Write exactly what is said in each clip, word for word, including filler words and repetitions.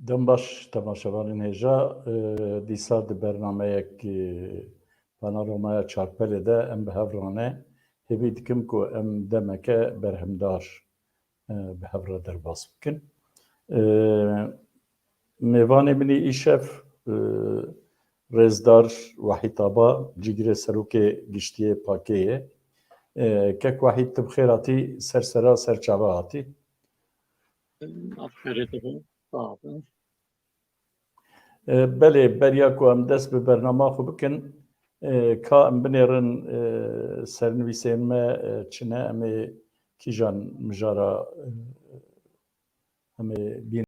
Dem baş temaşevanên hêja, e, dîsa di bernameyek, e, Panoromaya Çarpelê de em bi hev re ne. Hêvî dikim ku em demeke berhemdar, e, bi hev re derbas bikin. E, mêvanê min î îşev, e, Rêzdar Wahîd Aba, cîgirê serokê giştiyê pakê ye. E, kek Wahîd, tu bi xêr hatî, ser sera ser çava hatî. Aferê dibim. Sağ olun. E, belê, beriya ku em dest bi bernama xwe bikin, e, ka em binêrin, e, sernivîsên me, e, çi ne, em ê kîjan mijara, e, em ê bîn-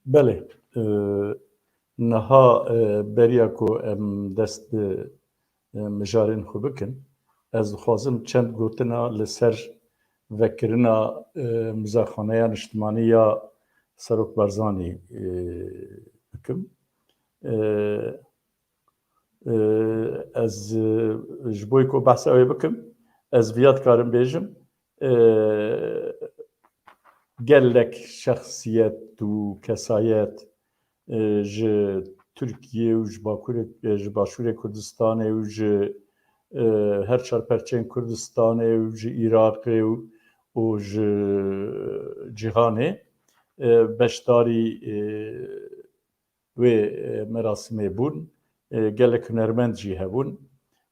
Belê, e, niha, e, beriya ku em dest bi, e, mijarên xwe bikin, ez dixwazim çend gotina li ser vekirina, e, Muzexaneya Niştimanî ya Serok Barzanî, e, bikim. E, e, ez, e, ji bo ku behsa wê bikim, ez viya dikarim bêjim, e, gelek şexsiyet û kesayet, e, ji Tirkiyê û ji Bakurê, e, ji Başûrê Kurdistanê û ji, e, her çar perçeyên Kurdistanê û ji Iraqê û, û ji cîhanê, e, beşdarî, e, wê, e, merasimê bûn. E, gelek hunermend jî hebûn.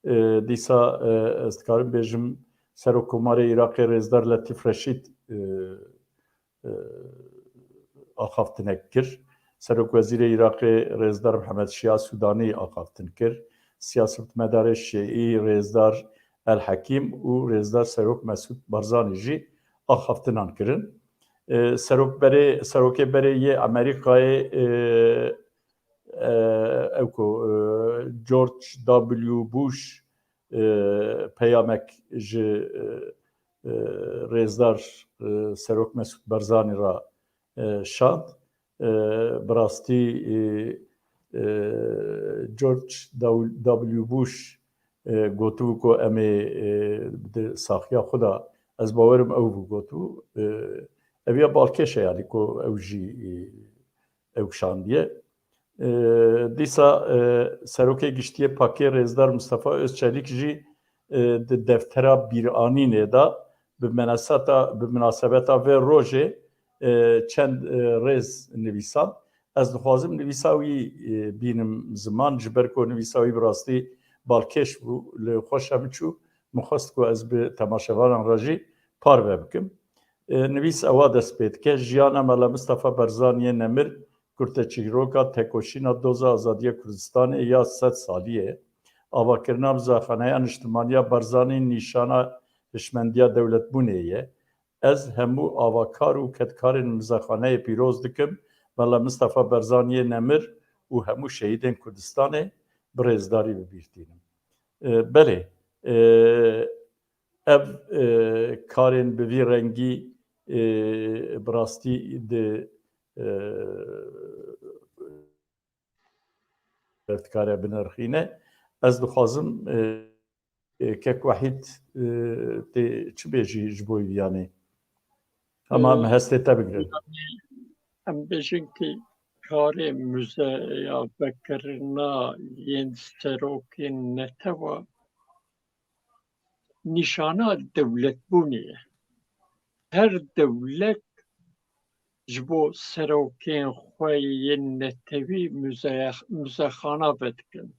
E, dîsa, e, ez dikarim bêjim, Serokkomarê Iraqê Rêzdar Letîf Reşîd, e, e, axaftinek kir. Serokwezîrê Iraqê Rêzdar Mihemed Şia Sûdanî axaftin kir. Siyasetmedarê Şiî Rêzdar El Hekîm û Rêzdar Serok Mesûd Barzanî jî axaftinan kirin. E, serokberê, serokê berê yê Amerîkayê, e, e, ew ku, e, George W. Bush, e, peyamek ji, e, e, Rêzdar, e, Serok Mesûd Barzanî re, e, şand. E, bi rastî, e, e, George W. Bush, e, gotibû ku em ê, e, di saxiya xwe de, ez bawerim ew bû gotibû, e, ev ya balkêş e, yanî ku ew jî, e, ew şandiye. E, dîsa, e, Serokê Giştiyê pakê Rêzdar Mistefa Özçelîk jî, e, di deftera bîranînê de bi menaseta, bi minasebeta vê rojê, e, çend, e, rêz nivîsand. Ez dixwazim nivîsa wî, e, bînim ziman, ji ber ku nivîsa wî bi rastî balkêş bû, li xweşa min çû, min xwest ku ez bi temaşevanan re jî parve bikim. E, nivîs ewa dest pê dike: Jiyana Mela Mistefa Barzaniyê Nemir, kurteçîroka tekoşîna doza azadiya Kurdistanê ya sed salî ye. Avakirina Muzexaneya Niştimanî ya Barzanî nîşana hişmendiya dewletbûnê ye. Ez hemû avakar û kedkarên Muzexaneyê pîroz dikim, Mela Mistefa Barzaniyê Nemir û hemû şehîdên Kurdistanê bi rêzdarî bi bîr tînim. E, belê, e, ev, e, karên bi vî rengî, e, bi rastî di, e, dikare binirxîne. Ez dixwazim, e, e, kek Wehîd, e, tê çi bêjî ji bo viyanê? Hema em hestê te bigrin. Em bêjin ki karê muzeya vekirina yên serokên netewa nîşana dewletbûnê ye. Her dewlet ji bo serokên xwe yên netewî muzeya-, muzexana vedikin.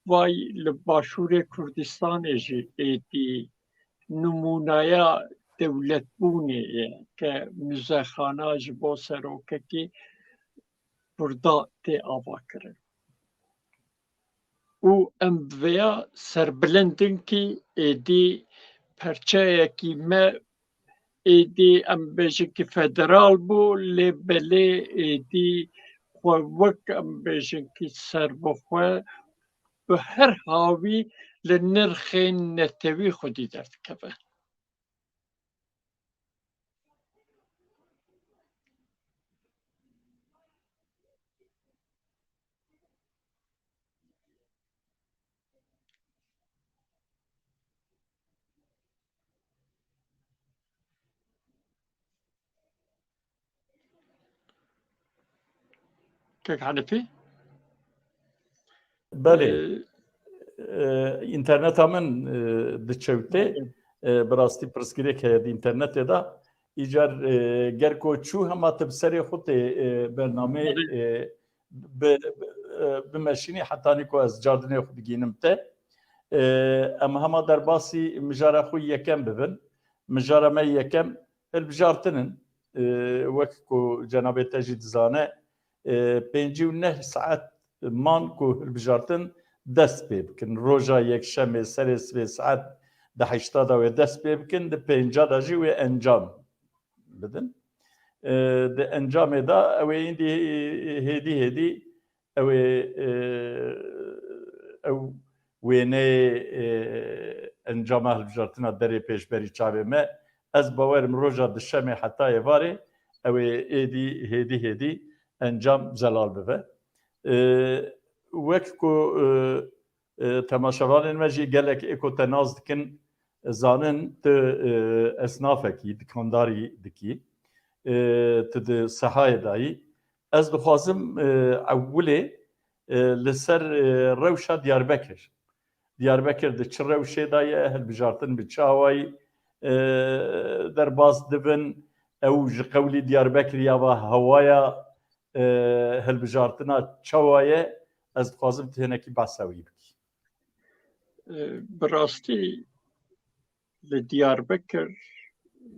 Vay li Başûrê Kurdistanê jî êdî nimûneya dewletbûnê ye ke muzexana ji bo serokekî Kurda tê avakirin. Û em bi vêya serbilind in kî êdî perçeyekî me êdî em bêjin kî federal bû, lê belê êdî xwe wek em bêjin kî serbixwe bi her hawî li nirxên netewî xwedî derdikeve. Kek Hanifî? Belê. Ee, Ee, interneta min, e, diçewtê. Belê. Ee, bi rastî pirsgirêk heye di internetê de. Îcar, e, ger ku çû hema tu bi serê xwe tê, e, bernamê, Belê. e, bi, bi, e, bimeşînî hetanî ku ez cardinê xwe digînim te. Ee, em hema derbasî mijara xwe yekem bibin. Mijara me yekem hilbijartin in. Ee, wek ku cenabê te jî dizane, e, pêncî û neh saet man ku hilbijartin dest pê bikin. Roja yekşemê serê sibê saet di heşta de wê dest pê bikin, di pênca de jî wê encam bidin. E, di encamê de ew ê îndî hêdî hêdî ew ê, e, ew wêneyê, e, encama hilbijartina derê pêşberî çavê me. Ez bawerim roja dişemê heta êvarê ew ê êdî hêdî hêdî encam zelal bibe. E, wek ku, e, e, temaşevanên me jî gelek ê ku te nas dikin, zanin tu, e, esnafekî, dikandarî dikî, e, tu di sehayê dayî. Ez dixwazim, e, ewilê, e, li ser, e, rewşa Diyarbekir. Diyarbekir di çi rewşê de ye, hilbijartin bi çi awayî, e, derbas dibin, ew ji qewlî Diyarbekir ya va hewaya, e, hilbijartina çawa ye, ez dixwazim tu hinekî behsa wî bikî. E, bi rastî li Diyarbekir,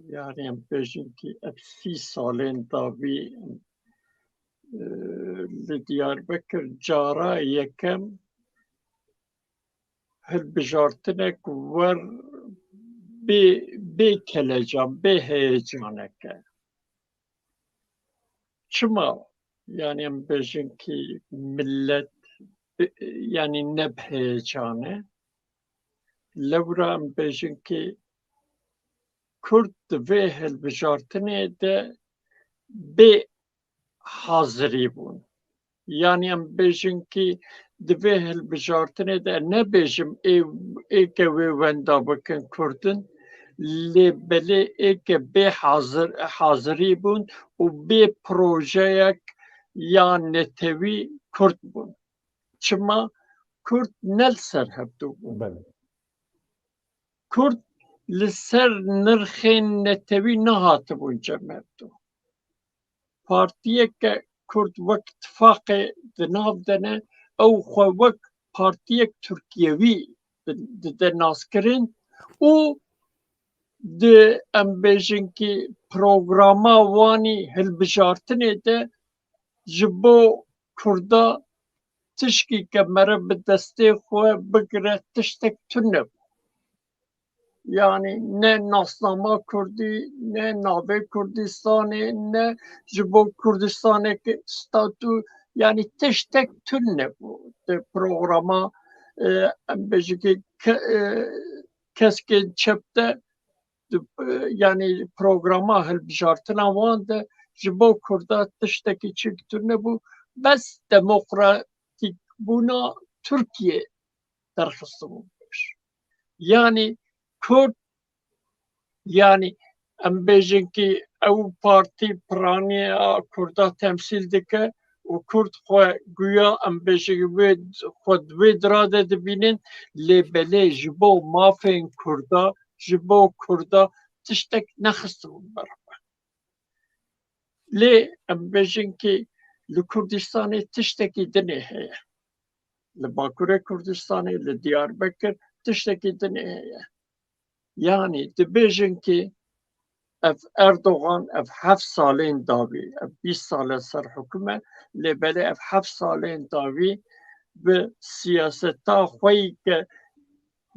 yani em bêjin ki ev sî salên dawî, e, li Diyarbekir cara yekem hilbijartinek wer bê, bê kelecan, bê heyecaneke. Çima? Yani em bêjin ki millet, e, yani ne bi heyecan e. Lewra em bêjin ki Kurd di vê hilbijartinê de bê hazirî bûn. Yani em bêjin ki di vê hilbijartinê de nebêjim ê, ê ke wê wenda bikin Kurd in, lê belê ê ke bê hazir, hazirî bûn û bê projeyek ya netewî Kurd bûn. Çima? Kurd ne li ser hevdû bûn. Belê. Kurd li ser nirxên netewî nehatibûn cem hevdû. Partiyeke Kurd wek tifaqê di nav de ne, ew xwe wek partiyek Tirkiyewî di-, dide naskirin û di, em bêjin ki programa wanî hilbijartinê de ji bo Kurda tişkî ke mere bi destê xwe bigire tiştek tune bû. Yani ne nasnama Kurdî, ne navê Kurdistanê, ne ji bo Kurdistaneke statû, yani tiştek tune bû. Di programa, e, em bêjin ki ke-, e, keskên çep de di, e, yani programa hilbijartina wan de ji bo Kurda tiştekî çik tune bû. Bes demokratîk bûna Tirkiye derxistibû pêş. Yani Kurd, yani em bêjin ki ew partî piraniya Kurda temsîl dike û Kurd xwe guya em bêjin wê xwe di wê dira de dibînin, lê belê ji bo mafên Kurda, ji bo Kurda tiştek nexistibûn ber xwe. Lê em bêjin ki li Kurdistanê tiştekî dinê heye. Li Bakurê Kurdistanê, li Diyarbekir tiştekî dinê heye. Yanî dibêjin ki ev Erdogan, ev heft salên dawî, ev bîst sal e ser hukum e, lê belê ev heft salên dawî bi siyaseta xwe yî ke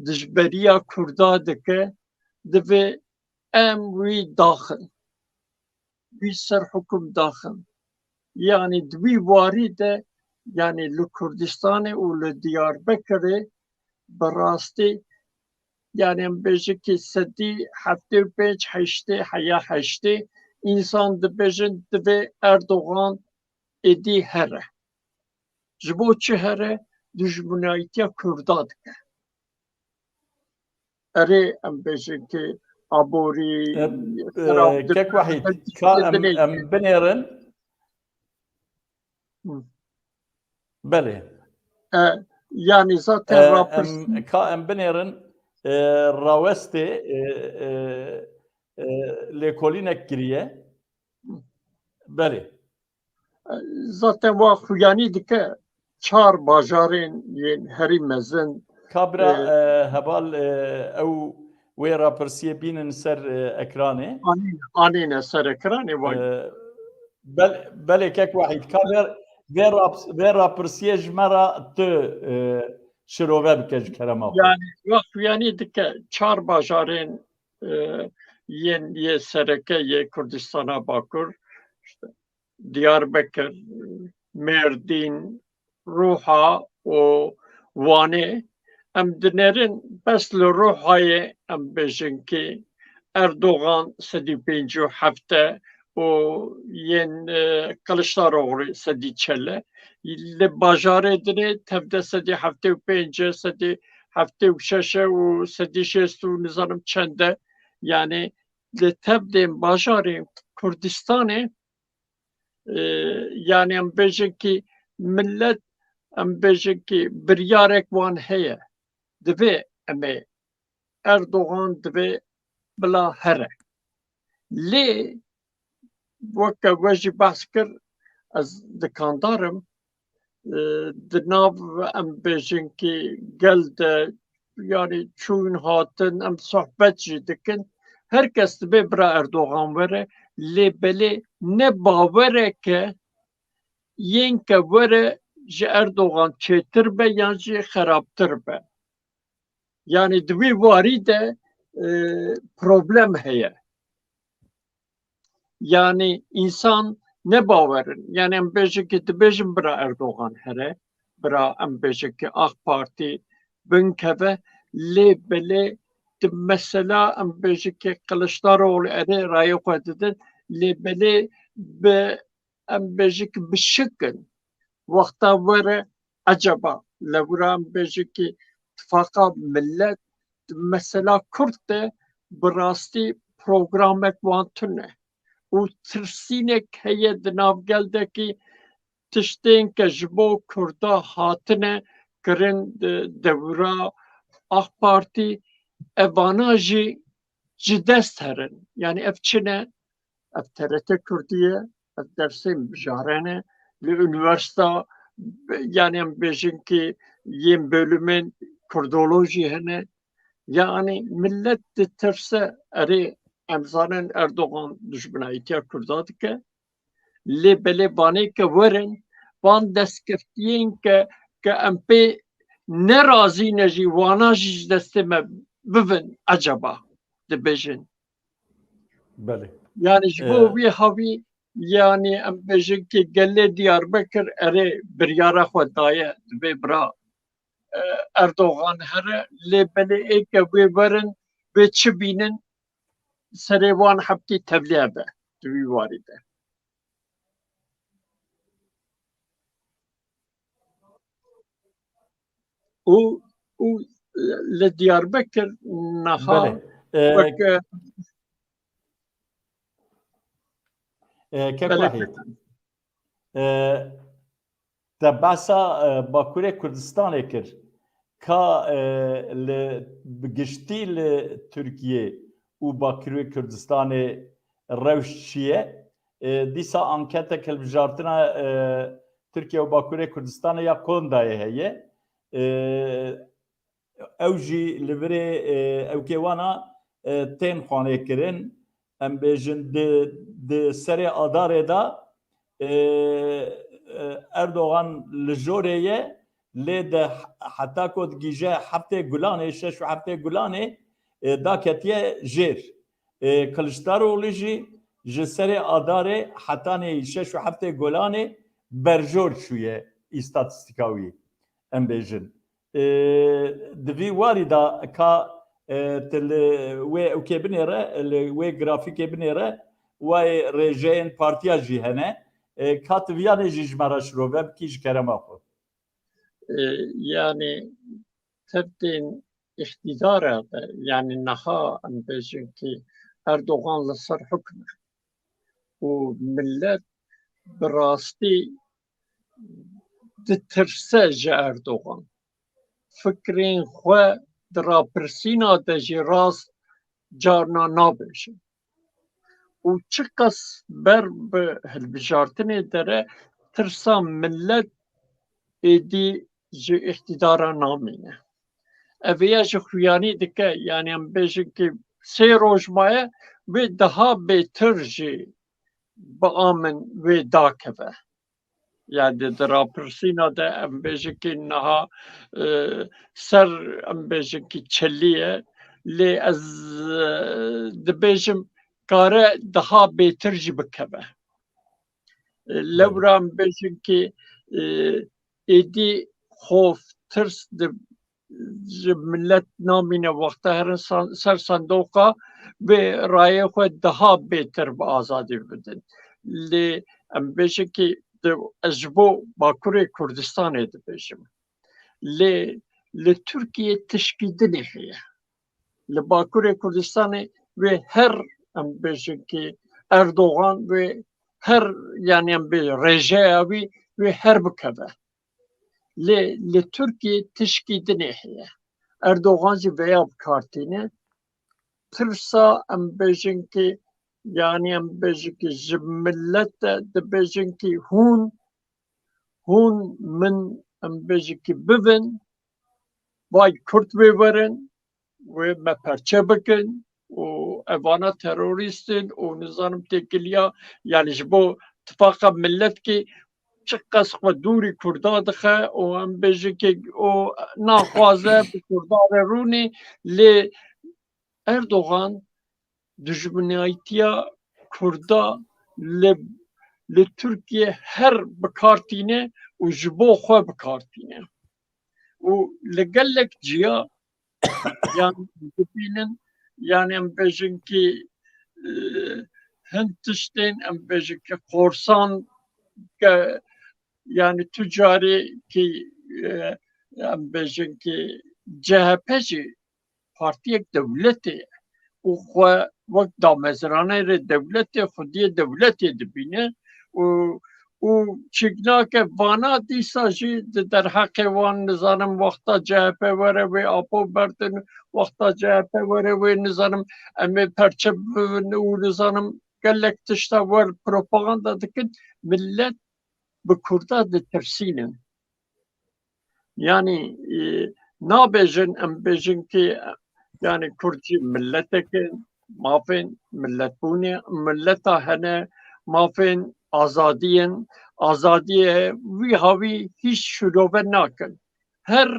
dijberiya Kurda dike, divê em wî daxin, wî ser hukum daxin. Yanî di wî warî de, yanî li Kurdistanê û li Diyarbekirê bi rastî, yanî em bêjin ki sedî heftê û pênc heştê heya heştê însan dibêjin divê Erdogan êdî here. Ji bo çi here? Dijminayîtiya Kurda dike. Erê, em bêjin ki aborî, E, e, xerab dike, Kek Wahîd, belkî ka em, dinê em binêrin. Hı. Belê. E, yanî zaten E, rapirs- em, ka em binêrin, e, rawestê, e, e, e, lêkolînek kiriye. Belê. Zaten wa xuyanî dike çar bajarên yên herî mezin. Kabra, e, e, heval, e, ew wê rapirsiyê bînin ser, e, ekranê. Anîne, anîne ser ekranê, vay. E, bel-, belê Kek Wahîd, ka vê, vê raps-, vê rapirsiyê ji me re tu, e, şirove bike ji kerema xwe. Yani, wa xuyanî dike çar bajarên, e, yên yê sereke yê Kurdistana Bakur, işte, Diyarbekir, Mêrdîn, Ruha û Wanê. Em dinerin bes li Ruhayê em bêjin ki Erdogan sedî pêncî û heft e û yên, e, Kiliçdaroglu sedî çel e. Li bajarê dinê tevde sedî heftê û pênc e, sedî heftê û şeş e û sedî şêst û nizanim çend e. Yani li tevdên bajarên Kurdistanê, e, yani em bêjin ki millet, em bêjin ki biryarek wan heye. Divê em ê Erdogan divê bila here. Lê weke we jî behs kir, ez dikandar im, e, di nav em bêjin ki gel de, yani çûn hatin, em sohbet jî dikin. Her kes dibê bira Erdogan were, lê belê ne bawereke yên ke were ji Erdogan çêtir be yan jî xerabtir be. Yani di wî warî de, e, problem heye. Yani însan ne bawer in. Yani em bêjin ki dibêjin bira Erdogan here, bira em bêjin ki AK Partî binkeve, lê belê di mesela em bêjin ki Kiliçdaroglu erê rayê xwe didin, lê belê bi em bêjin ki bi şik in. Wexta were eceba lewra em bêjin ki tifaqa millet di mesela Kurd de bi rastî programek wan tune û tirsînek heye di nav gel de ki tiştên ke ji bo Kurda hatine kirin di dewra AK Partî, evana jî ji dest herin. Yani ev çi ne? Ev T R T Kurdî ye, ev dersên bijare ne. Li unîversîta, yani em bêjin ki yên bölümên Kurdolojî hene. Yani millet ditirse, erê em zanin Erdogan dijminayîtiya Kurda dike. Lê belê vanê ke werin, van destkeftiyên ke, ke em pê nerazî ne jî, wana jî ji destê me bivin eceba dibêjin. Belê. Yani ji bo Ee, vî havî, yani em bêjin ki gelê Diyarbekir erê biryara xwe daye, divê bira, e, Erdogan here, lê belê ê ke wê werin, wê çi bînin, serê wan heptî tevliya be, di wî warî de. Û, û li Diyarbekir niha Belê. Ee, wek, e, Kek Belê. Wahîd. Ee, te behsa, e, Bakurê Kurdistanê kir. Ka, e, li, bi giştî li Tirkiye û Bakurê Kurdistanê rewş çi ye? E, dîsa anketek hilbijartina, e, Tirkiye û Bakurê Kurdistanê ya Kondayê heye. E, ew jî li virê, e, ewkê wana e, tên xwanê kirin. Em bêjin di, di serê Adarê de, e, e, Erdogan li jorê ye, lê di heta ku digihîje heftê Gulanê, şeş û heftê Gulanê, e, daketiye jêr. E, Kiliçdaroglu jî ji serê Adarê hetanê şeş û heftê Gulanê berjor çûye îstatîstîka wî, em bêjin. E, di vî warî de ka, e, tu li wê ewkê binêre, li wê grafîkê binêre, wayê rêjeyên partiya jî hene. E, ka tu viyanê jî ji me re şirove bikî ji kerema xwe. E, yanî tevdên îqtîdara de, yanî niha em bêjin ki Erdogan li ser hukm e û millet bi rastî ditirse ji Erdogan. Fikrên xwe di rapirsîna de jî rast carna nabêjin. Û çiqas ber bi hilbijartinê dere, tirsa millet êdî ji îqtîdara namîne. Ev ya ji xuyanî dike, yanî em bêjin ki sê roj maye, wê daha bêtir jî bi amin wê dakeve. Yani di rapirsîna de em bêjin ki niha, e, ser em bêjin ki çelî ye, lê ez, e, dibêjim kare daha bêtir jî bikeve. E, lewra em bêjin ki, e, êdî xof, tirs di ji millet namîne wexta herin san-, ser sandoqa vê rayê xwe daha bêtir bi azadî bidin. Lê em bêjin ki di, ez ji bo Bakurê Kurdistanê dibêjim. Lê li Tirkiye tişkî dinê heye. Li Bakurê Kurdistanê wê her em bêjin ki Erdogan wê her, yani em bê rêjeya wî wê her bikeve. Lê li Tirkiye tişkî dinê heye. Erdogan jî veya bi kar tîne. Tirsa em bêjin ki, yani em bêjin ki ji millet de dibêjin ki hûn, hûn min em bêjin ki bivin, vay Kurd wê werin, wê me perçe bikin û evana terorîst in û nizanim têkiliya, yani ji bo tifaqa millet ki çiqas xwe dûrî Kurda dixe û em bêjin ki û naxwaze bi Kurda re rûnî, lê Erdogan dijminayîtiya Kurda li, li Tirkiye her bi kar tîne û ji bo xwe bi kar tîne. Û li gelek ciya, yani, dibînin, yani, em bêjin ki, e, hin tiştên, em bêjin ki korsan, ke, yani, tu carî ki, e, em bêjin ki C H P jî partiyek dewletê ye û xwe wek damezranê rê dewletê, xwediyê dewletê dibîne û, û çîk nake vana dîsa jî di derheqê wan, nizanim, wexta C H P were wê Apo berdin, wexta C H P were wê, nizanim, em ê perçe bibin û, nizanim, gelek tişta wer propaganda dikin, millet bi Kurda ditirsînin. Yani, e, nabêjin, em bêjin ki, yani, Kurd jî milletek in, mafên milletbûnê, milleta hene, mafên azadiyên, azadiyê wî hawî hîç şirove nakin. Her,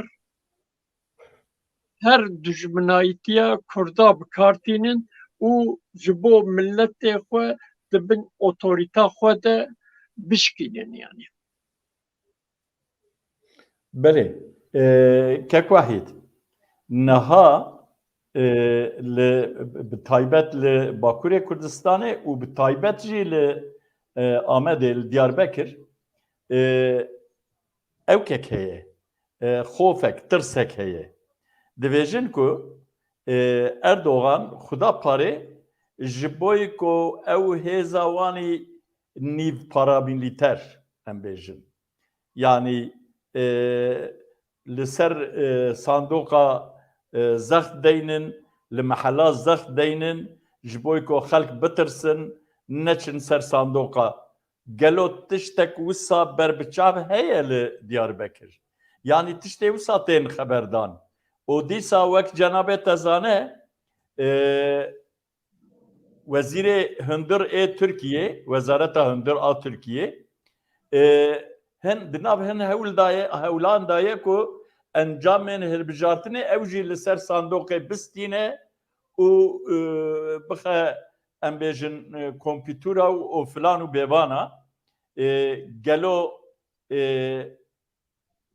her dijminayîtiya Kurda bi kar tînin û ji bo milletê xwe di bin otorîta xwe de bişkînin, yani. Belê. E, Kek Wahîd, niha, e, li, bi taybet li Bakurê Kurdistanê û bi taybet jî li, e, Amedê, li Diyarbekir, e, ewkek heye, e, xofek, tirsek heye. Dibêjin ku, e, Erdogan xuda parê ji bo ku ew hêza wanî nîv paramîlîter, em bêjin. Yanî, e, li ser, e, sandoqa, e, zext deynin, li mehela zext deynin, ji bo ku xelk bitirsin, neçin ser sandoqa. Gelo tiştek wisa berbiçav heye li Diyarbekir? Yanî tiştê wisa tên xeberdan? Û dîsa wek cenabê te zane, E, Wezîrê Hundir ê Tirkiyê, Wezareta Hundir a Tirkiyê, e, hin, di nav hin hewl daye, hewlan daye ku encamên hilbijartinê ew jî li ser sandoqê bistîne û, e, bixe, em bêjin, e, kompûtura û, û filan û bêvana. E, gelo, e,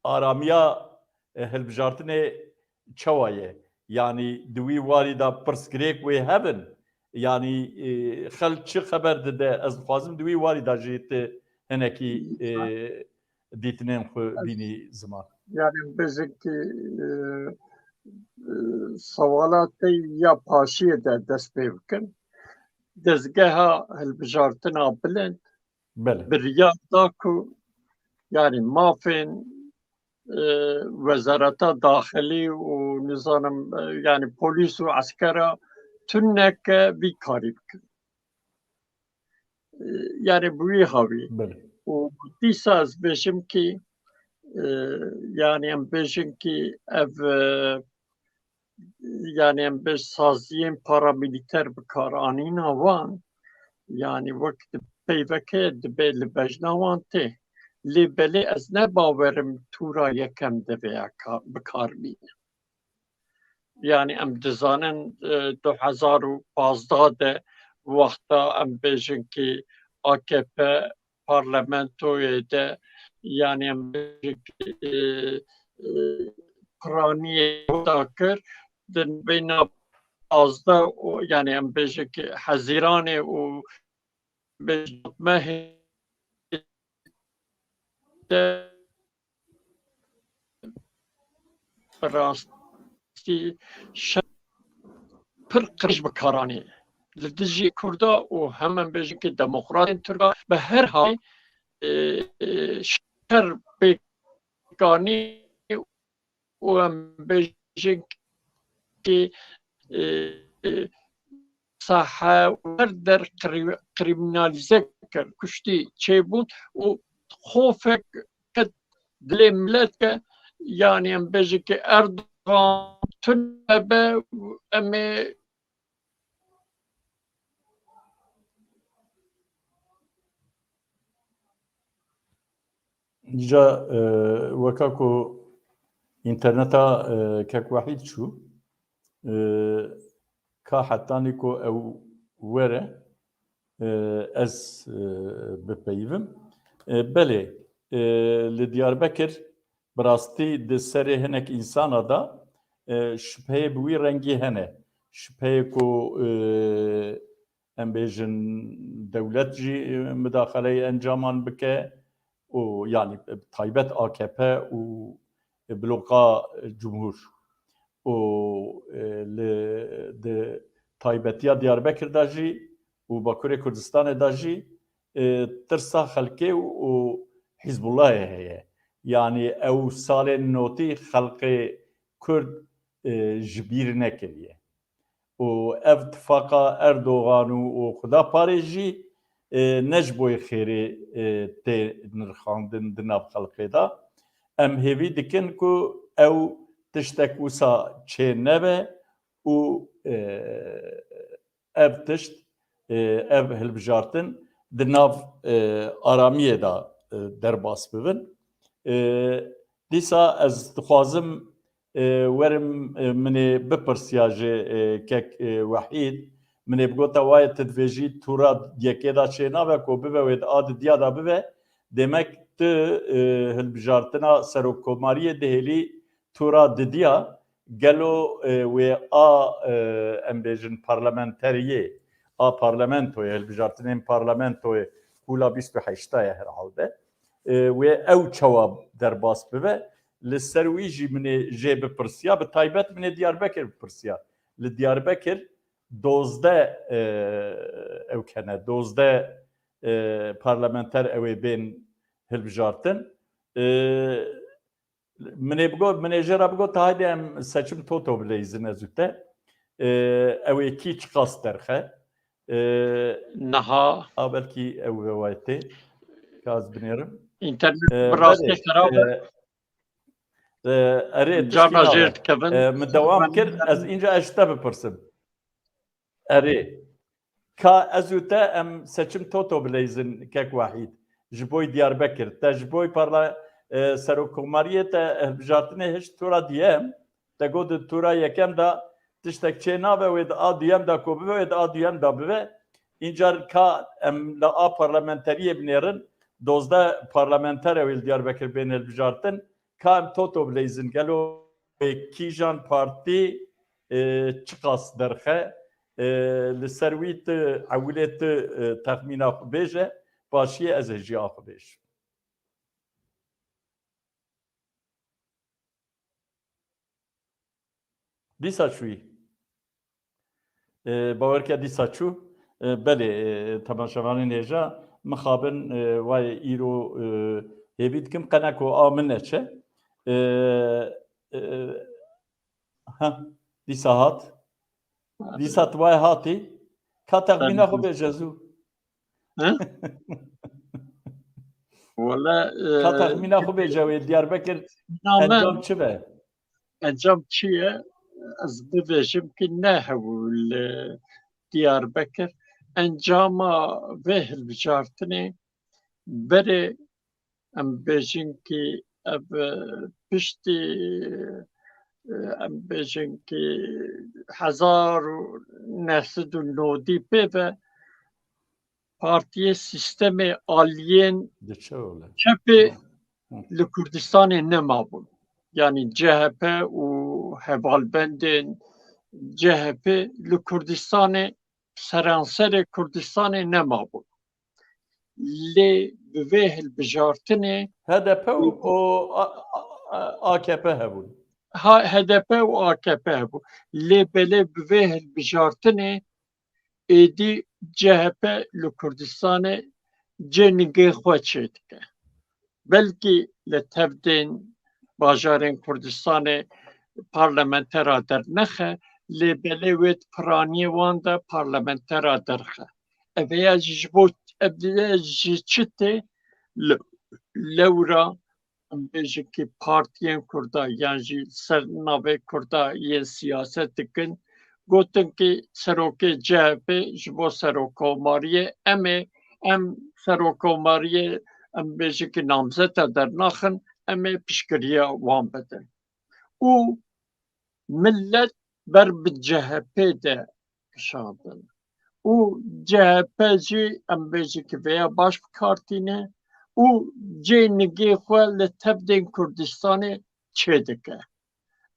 aramiya, e, hilbijartinê çawa ye? Yanî di wî warî de pirsgirêk wê hebin? Yanî, e, xelk çi xeber dide? Ez dixwazim di wî warî de jî tu hinekî, e, dîtinên xwe bînî ziman. Yani bizimki, e, e, sewala te ya paşiyê de dest pê bikin. Dezgeha hilbijartina bilind Belê. biryar da ku, yani mafên, e, Wezareta Daxilî û nizanim, e, yani polîs û eskera tuneke vî karî bikin. E, yani bi wî hawî. Belê. Û dîsa ez bêjim ki, e, yani em bêjin ki ev, e, yani em bêj saziyên paramilîter bi kar anîna wan, yani wek di peyveke dibe li bejna wan tê. Lê belê ez ne bawerim tûra yekem de vêya ka-, bi kar bîne. Yani em dizanin, e, du hezar û pazdeh de wexta em bêjin ki A K P parlamentoyê de, yani em bêjin ki, e, e, piraniyê da kir, di beyna pazdeh û, yani em bêjin ki Hezîranê û bêjin mehê de bi rastî şer pir qirêj bi kar anî. Li dijî Kurda û hem em bêjin ki demokratên Tirka bi her halî, e, e, şer pêkanî û em bêjin ki, e, e, sahe û her der krî-, krîminalîze kir, kuştî çêbûn û xofek ket dilê milet ke, yani em bêjin ki Erdogan tune be û em ê Îca, e, weka ku înterneta, e, kek Wehîd çû, e, ka hetanî ku ew were, e, ez, e, bipeyivim. E, belê, e, li Diyarbekir bi rastî di serê hinek însana de, e, şibheyê bi wî rengî hene. Şibheyê ku, e, em bêjin dewlet jî, e, midaxeleyê encaman bike û, yanî, taybet A K P û bloka Cumhur û, e, li, di taybetiya Diyarbekir de jî û Bakurê Kurdistanê de jî, e, tirsa xelkê û, û Hizbullahê heye. Yanî ew salên notî xelkê Kurd, e, ji bîr nekiriye. Û ev tifaqa Erdogan û, û Xuda parê jî, e, ne ji bo xêrê, e, tê nirxandin di nav xelkê de. Em hêvî dikin ku ew tiştek wisa çê nebe û, e, ev tişt, e, ev hilbijartin di nav, e, aramiyê de, e, derbas bibin. E, dîsa ez dixwazim, e, werim, e, min ê bipirsiya ji, e, kek, e, Wehîd, min ê bigota waye tu divêjî tûra yekê de çê nabe ku bibe wê di a didiya de bibe. Demek tu, e, hilbijartina serokkomariyê dihêlî tûra didiya, gelo, e, wê a, e, em bêjin parlamenteriyê, a parlamentoyê, hilbijartinên parlamentoyê hûla bîst û heşta ye herhalde. E, wê ew çawa derbas bibe, li ser wî jî min ê jê bipirsiya, bi taybet min ê Diyarbekir bipirsiya. Li Diyarbekir dozdeh, e, ew kene, dozdeh, e, parlamenter ew ê bên hilbijartin. E, Min ê bigot, min ê jê re bigot, haydi em seçim toto bileyzin ez û te. E, ew ê kî çiqas derxe? E, Niha a belkî ew vewayetê. Ka ez binêrim. Înternet E, bi rastî belê, xerab e. e, e, erê, Carna tiştî jêr nabe. dikevin. E, min dewam kir, ez înca ez ji te bipirsim. Erê. Ka ez û te em seçim toto bileyzin kek Wahîd. Ji boy Diyarbekir. Te ji boy parla, e, serokkomariyê te hilbijartinê hişt tura diyem. Te got di tura yekem de tiştek çê nabe, wê di a duyem de ku bibe, wê di a duyem de bibe. Încar ka em li a parlamenteriyê binêrin, dozdeh parlamenter e wê li Diyarbekir bên hilbijartin. Ka em toto bileyzin. Gelo wê kîjan partî, e, çiqas derxe, e, li ser wî tu ewilê tu, e, texmîna xwe bêje, paşiyê ez hêjî a xwe bêjim. Dîsa çûyî. E, bawer ke dîsa çû. E, belê, e, temaşevanên hêja, mixabin, e, wayê îro, e, hêvî dikim, qene ku a min neçe. E, e, ha, dîsa hat. Dîsa tu wayê hatî. Ka texmîna xwe bêje zû. He? Wala, Ka e, texmîna xwe bêje wê Diyarbekir name encam çi be? Encam çi ye? Ez bibêjim ki ne hewl, e, Diyarbekir. Encama vê hilbijartinê berê em bêjin ki ev, e, piştî, e, em bêjin ki hezar û neh sed û nodî pê ve partiyê sîstemê aliyên Diçe öyle. çepê Hı. li Kurdistanê nemabûn. Yanî C H P û hevalbendên C H P li Kurdistanê, seranserê Kurdistanê nemabûn. Lê bi vê hilbijartinê H D P û, û A K P hebûn. Ha, H D P û A K P hebû. Lê belê bi vê hilbijartinê êdî C H P li Kurdistanê cê nigê xwe çêdike. Belkî li tevdên bajarên Kurdistanê parlamentera dernexe, lê belê wê di piraniyê wan de parlamentera derxe. Ev ya jî ji bo, ev ya ji çi tê? Le-, lewra em bêjin ki partiyên Kurda yan jî ser navê Kurda yên siyaset dikin, gotin ki serokê C H P ji bo serokkomariyê em ê, em serokkomariyê, em bêjin ki namzeta dernaxin, em ê piştgiriya wan bidin. Û millet ber bi C H P de kişandin. Û C H P jî em bêjin ki vêya baş bi kar tîne û cê nigê xwe li tevdên Kurdistanê çêdike.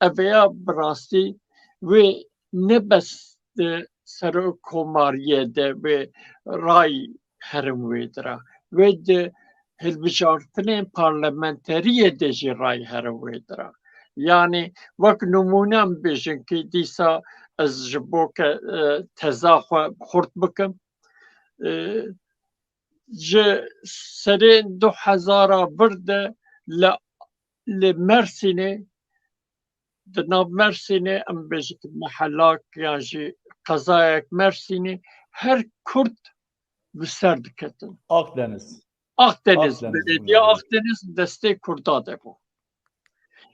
Ev vêya bi rastî wê ne bes di serokkomariyê de wê ray herin wê dira. Wê di hilbijartinên parlamenteriyê de jî ray herin wê dira. Yanî wek nimûne em bêjin ki dîsa ez ji bo ke, e, teza xwe xurt bikim, e, ji serên du hezara vir de li, li Mersînê, di nav Mersînê em bêjin ki mehelak yan jî qezayek Mersînê her Kurd bi ser diketin. Akdeniz. Akdeniz, Akdeniz belediya bunlar. Akdeniz destê Kurda de bû.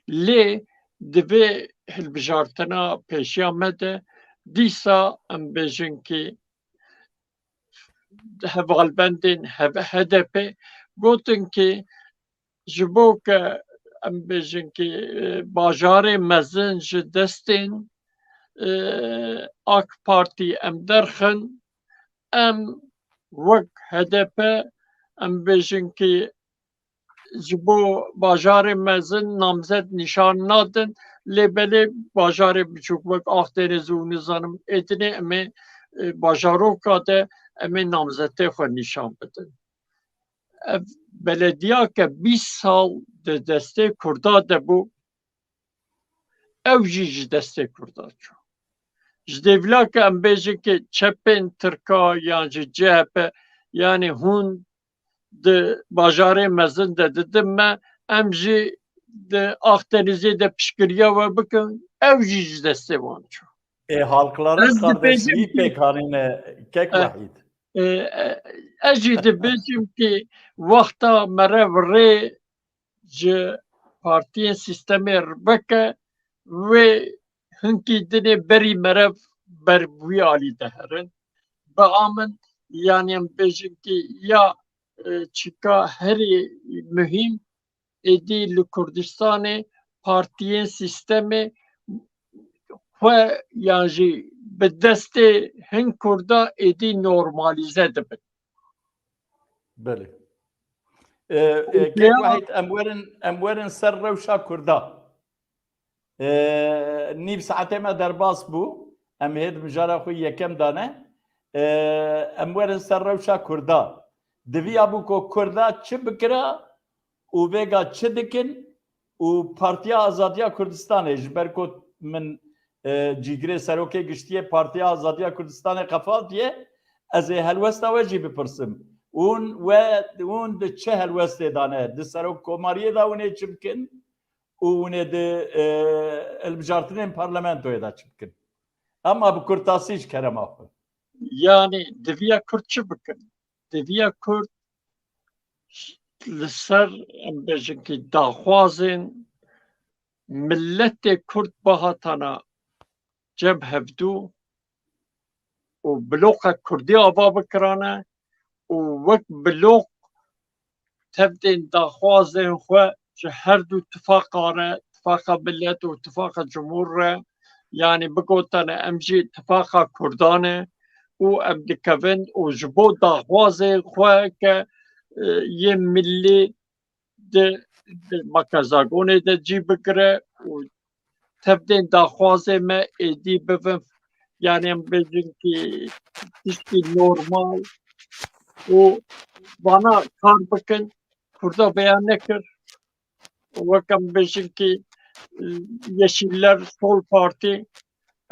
Lê di vê hilbijartina pêşiya me de dîsa em bêjin ki hevalbendên H D P gotin ki ji bo ke em bêjin ki, e, bajarê mezin ji destên, e, AK Partî em derxin, em wek H D P em bêjin ki ji bo bajarê mezin namzet nîşan nadin, lê belê bajarê biçûk wek Akdeniz û nizanim êdinê em ê, e, bajaroka de em ê namzetê xwe nîşan bidin. Ev belediya ke bîst sal di destê Kurda de bû, ew jî ji destê Kurda çû. Ji dêvila ke em bêjin ki çepên Tirka yan jî C H P, yanî hûn di bajarê mezin de didin me, em jî di Akdenizê de piştgiriya we bikin, ew jî ji destê wan çû. E, halkların Ez dibêjim kardeşliği ki, pek hanine kek e, Wahid. e, e, ez jî dibêjim ki wexta merev rê ji partiyên sîstemê veke, wê hinkî dinê berî merev ber wî alî de herin. Bi a min, yanî em bêjin ki ya, e, çîka herî muhîm êdî li Kurdistanê partiyên sîstemê xwe yan jî bi destê hin Kurda êdî normalîze dibin. Belê. E, e, Kek Wahîd, em werin, em werin ser rewşa Kurda. E, nîv saetê me derbas bû. Em hêd mijara xwe yekem dane. E, em werin ser rewşa Kurda. Diviya bû ku Kurda çi bikira û vêga çi dikin û Partiya Azadiya Kurdistanê, ji ber ku min, e, cîgirê serokê giştiyê Partiya Azadiya Kurdistanê qefaltiye, ez ê helwesta we jî bipirsim. Hûn we, hûn di çi helwestê de ne? Di serokkomariyê de hûn ê çi bikin? Û hûn ê di, e, hilbijartinên parlamentoyê de çi bikin? Ama bi kurtasî ji kerema xwe. Yanî diviya Kurd çi bikin? Diviya Kurd li ser, em bêjin ki, daxwazên miletê Kurd bihatana cem hevdû û bloka Kurdî ava bikirane û wek blok tevdên daxwazên xwe ji her du tifaqa re, tifaqa milet û tifaqa cumhur re, yanî bigotane em jî tifaqa Kurdan e û em dikevin û ji bo daxwazên xwe ke, e, yên millî di, di makezagonê de cî bigire û tevdên daxwazê me êdî bibin, yanî em bêjin ki tiştî normal û vana kar bikin, Kurda vêya nekir. Wek em bêjin ki, e, Yeşiller, Sol Parti,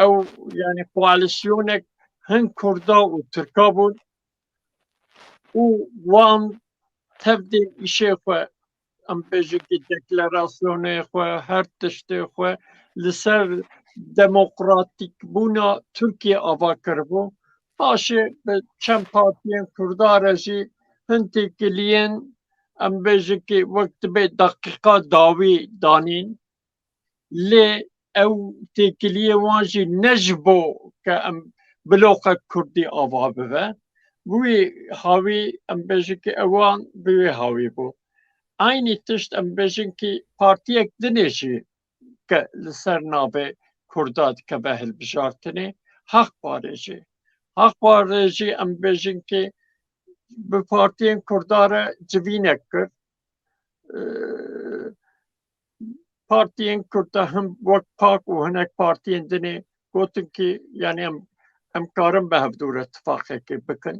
ew yanî koalîsyonek hin Kurda û Tirka bûn û wan tevdên îşê xwe, em bêjin ki deklarasyonê xwe, her tiştê xwe li ser demokratîkbûna Tirkiyê ava kiribû. Paşê bi çend partiyên Kurda re jî hin têkiliyên, em bêjin ki wek dibê deqîqa dawî danîn. Lê ew têkiliyê wan jî ne ji bo ke em bloqek Kurdî ava bibe. Wî hawî em bêjin ki ewan bi wê hawî bû. Aynî tişt em bêjin ki partiyek dinê jî ke li ser navê Kurda dikeve hilbijartinê, Haq Parê jî. Haq Parê jî em bêjin ki bi partiyên Kurda re civînek kir. Ee, partiyên Kurda him wek PAK û hinek partiyên dinê gotin ki, yanî em, em karin bi hevdû re tifaqekê bikin.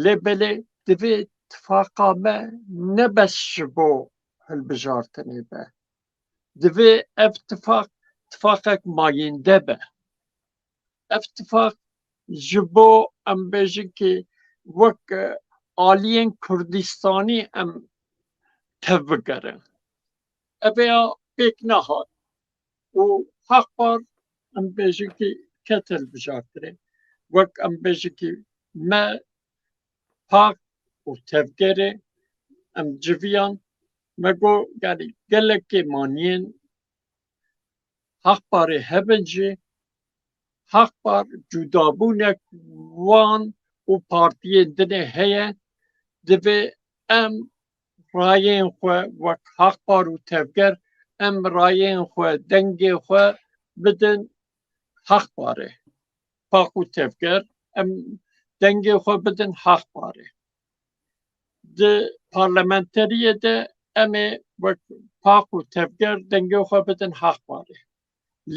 Lê belê divê tifaqa me ne bes ji bo hilbijartinê be. Divê ev tifaq, tifaqek mayînde be. Ev tifaq ji bo, em bêjin ki, wek, e, aliyên Kurdistanî em tevbigerin. Ev ya pêk nehat. Û Haqpar, em bêjin ki, ket hilbijartinê. Wek em bêjin ki, me PAK û tevgerê em civiyan, me got, yanî gelekê maniyên Haqparê hebin jî, Haqpar cudabûnek wan û partiyên dinê heye, divê em rayên xwe wek Haqpar û tevger, em rayên xwe, dengê xwe bidin Haqparê. PAK û tevger, em dengê xwe bidin Haqparê. Di parlamenteriyê de em ê wek PAK û tevger dengê xwe bidin Haqparê.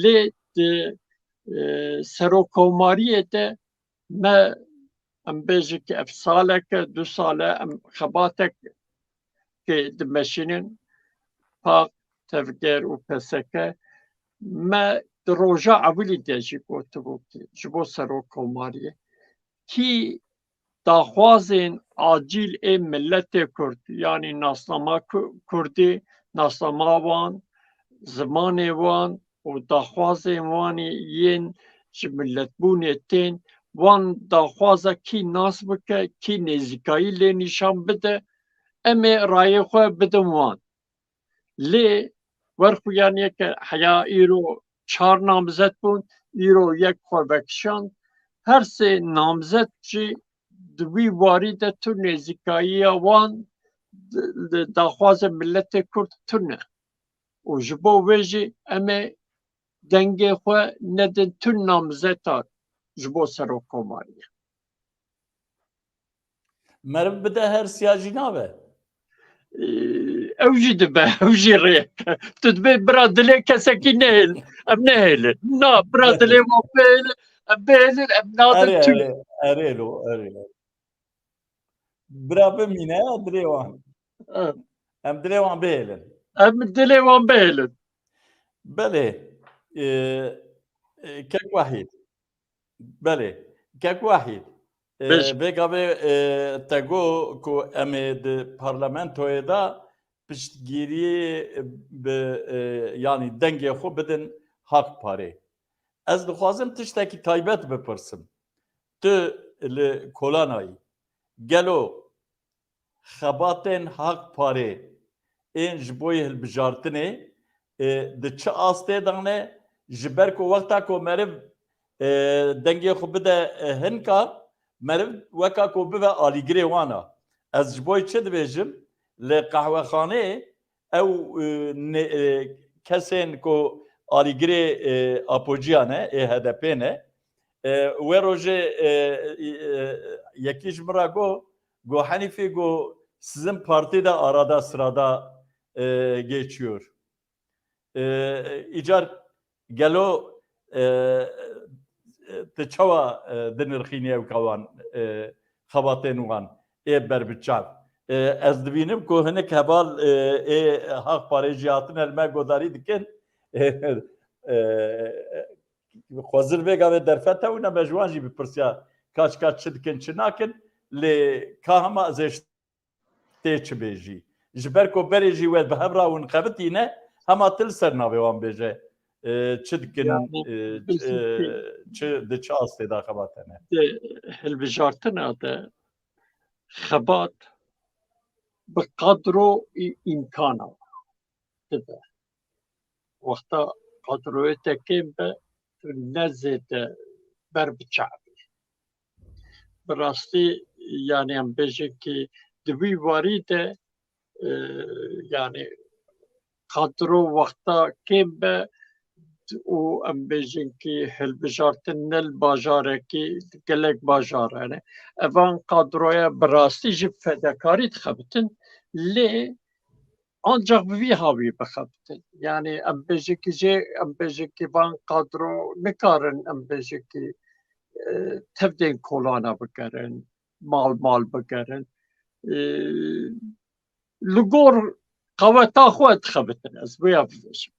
Lê di, e, serokkomariyê de me, em bêjin ki ev saleke, du sal e, em xebatek ki dimeşînin, PAK, tevger û PSK, me di roja ewilî de jî gotibû ki ji bo serokkomariyê kî daxwazên acîl ê miletê Kurd, yanî nasnama Ku-, Kurdî, nasnama wan, zimanê wan û daxwazên wan ê yên ji miletbûnê tên, wan daxwaza kî nas bike, kî nêzîkayî lê nîşan bide, em ê rayê xwe bidin wan. Lê werxuyaniyeke heya îro çar namzet bûn, îro yek xwe vekişand. Her sê namzet jî di wî warî de tu nêzîkayiya wan di, di daxwazê miletê Kurd tune. Û ji bo wê jî em ê dengê xwe nedin tu namzeta ji bo serokkomariyê. Meriv bide her siya jî nabe. Ee, ew jî dibe, ew jî rêyek. Tu dibê bira dilê kesekî nehêl, em nehêlin. Na, bira dilê wan bihêlin, em bihêlin, em nadin Erê, tu. erê, erê lo, erê. Bira bimîne ya dilê wan. Evet. Em dilê wan bihêlin. Em dilê wan bihêlin. Belê. E, e, Kek Wahîd. Belê. Kek Wahîd. E, Bêj. Vê gavê e, te got ku em ê di parlamentoyê de piştgiriyê bi e, yanî dengê xwe bidin Hak Parê. Ez dixwazim tiştekî taybet bipirsim. Tu li Kolanayî. Gelo xebatên Hak Parê ên ji bo yê hilbijartinê e, di çi astê de ne? Ji ber ku wexta ku meriv e, dengê xwe bide e, hinka, meriv weka ku bibe alîgirê wan a. Ez ji bo yê çi dibêjim? Li qehwexanê ew e, ne- e, kesên ku alîgirê e, Apojiyan e, ê H D P ne, e, wê rojê e, e, yekî ji min re got, got, Henîfî, got, sizin partî de arada sırada e, geçiyor. E, îcar gelo e, e, tu çawa e, dinirxînî ew kawan e, xebatên wan ê berbiçav? E, ez dibînim ku hinek heval e, ê Haq Parê jî hatine li me godarî dikin. E, e, xwezir vê gavê derfet hebûne me ji wan jî bipirsiya kaç kaç çi dikin çi nakin. Lê ka hema ez ê tê çi bêjî. Ji ber ku berê jî we bi hev re hûn xebitîne, hema tu li ser navê wan bêje, e, çi dikin, Yani, e, biz e, çi, di çi astê de xebatene. Di hilbijartina de xebat bi qadro î-, îmkana dibe. Wexta qadroyê te kêm be, tu ne zêde ber biçavî. Bi rastî, yani em bêjin ki di wî warî de, e, yani qadro wexta kêm be û em bêjin ki hilbijartin ne li bajarekî, gelek bajar hene. Evan qadroya bi rastî ji fedekarî dixebitin, lê ancak bi vî hawî bixebitin. Yani em bêjin ki jê, em bêjin ki van qadro nikarin, em bêjin ki, e, tevdên kolana bigerin, mal mal bigerin. E, li gor qaweta xwe dixebitin, ez vêya bibêjim.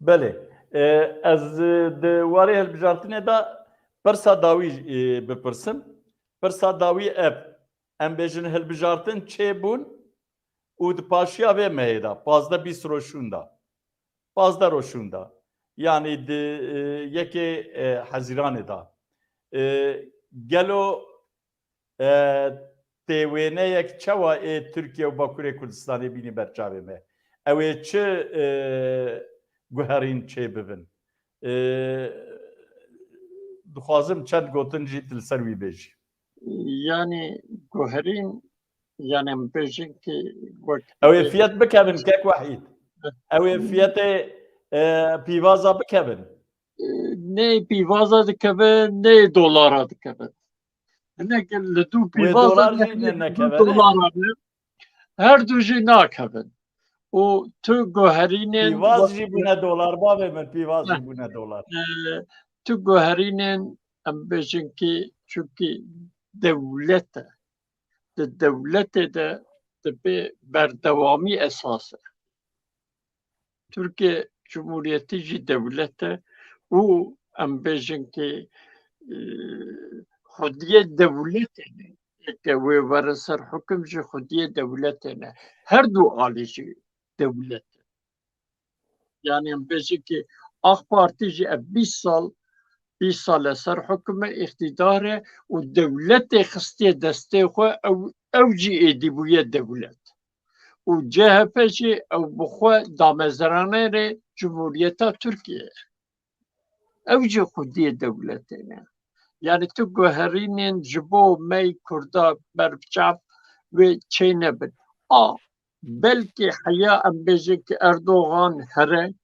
Belê. E, ez, e, di warê hilbijartinê de pirsa dawî, e, bipirsim. Pirsa dawî ev. Em bêjin hilbijartin çêbûn û di paşiya vê mehê de, pazdeh bîst roşûn de. Pazdeh roşûn de. Yanî di, e, yekê, e, Hezîranê de. E, gelo e, tê wêneyek çawa ê Tirkiye û Bakurê Kurdistanê bînî ber çavê me? Ew ê çi, e, guherîn çêbibin? E, dixwazim çend gotin jî tu li ser wî bêjî. Yani guherîn, yani em bêjin ki wek Ew ê fiyet bikevin, Kek Wahîd. Ew ê fiyetê, e, pîvaza bikevin. E, ne pîvaza dikevin, ne dolara dikevin. Hinek li dû Wê pîvaza dolar jî dikevin, ne- nekeve, ne? Dolara ne. Her du jî nakevin. Û tu guherînên Pîvaz jî bûne dolar, bavê min, pîvaz jî bûne dolar. E, tu guherînên em bêjin ki, çunkî dewlet e. Di dewletê de dibe berdewamî esas e. Tirkiye Cumhuriyetî jî dewlet e û em bêjin ki, e, xwediyê dewletê ne. Eke wê werin ser hukim jî xwediyê dewletê ne. Her du alî jî dewlet e. Yani em bêjin ki AK Partî jî ev bîst sal, bîst sal e ser hukim e, îqtîdar e û dewletê xistiye destê xwe, ew, ew jî êdî bûye dewlet. Û C H P jî ew bi xwe damezranêrê Cumhuriyeta Tirkiye ye. Ew jî xwediyê dewletê ne. Yani tu guherînên ji bo me yê Kurda ber bi çav wê çê nebin. A, belkî heya em bêjin ki Erdogan here,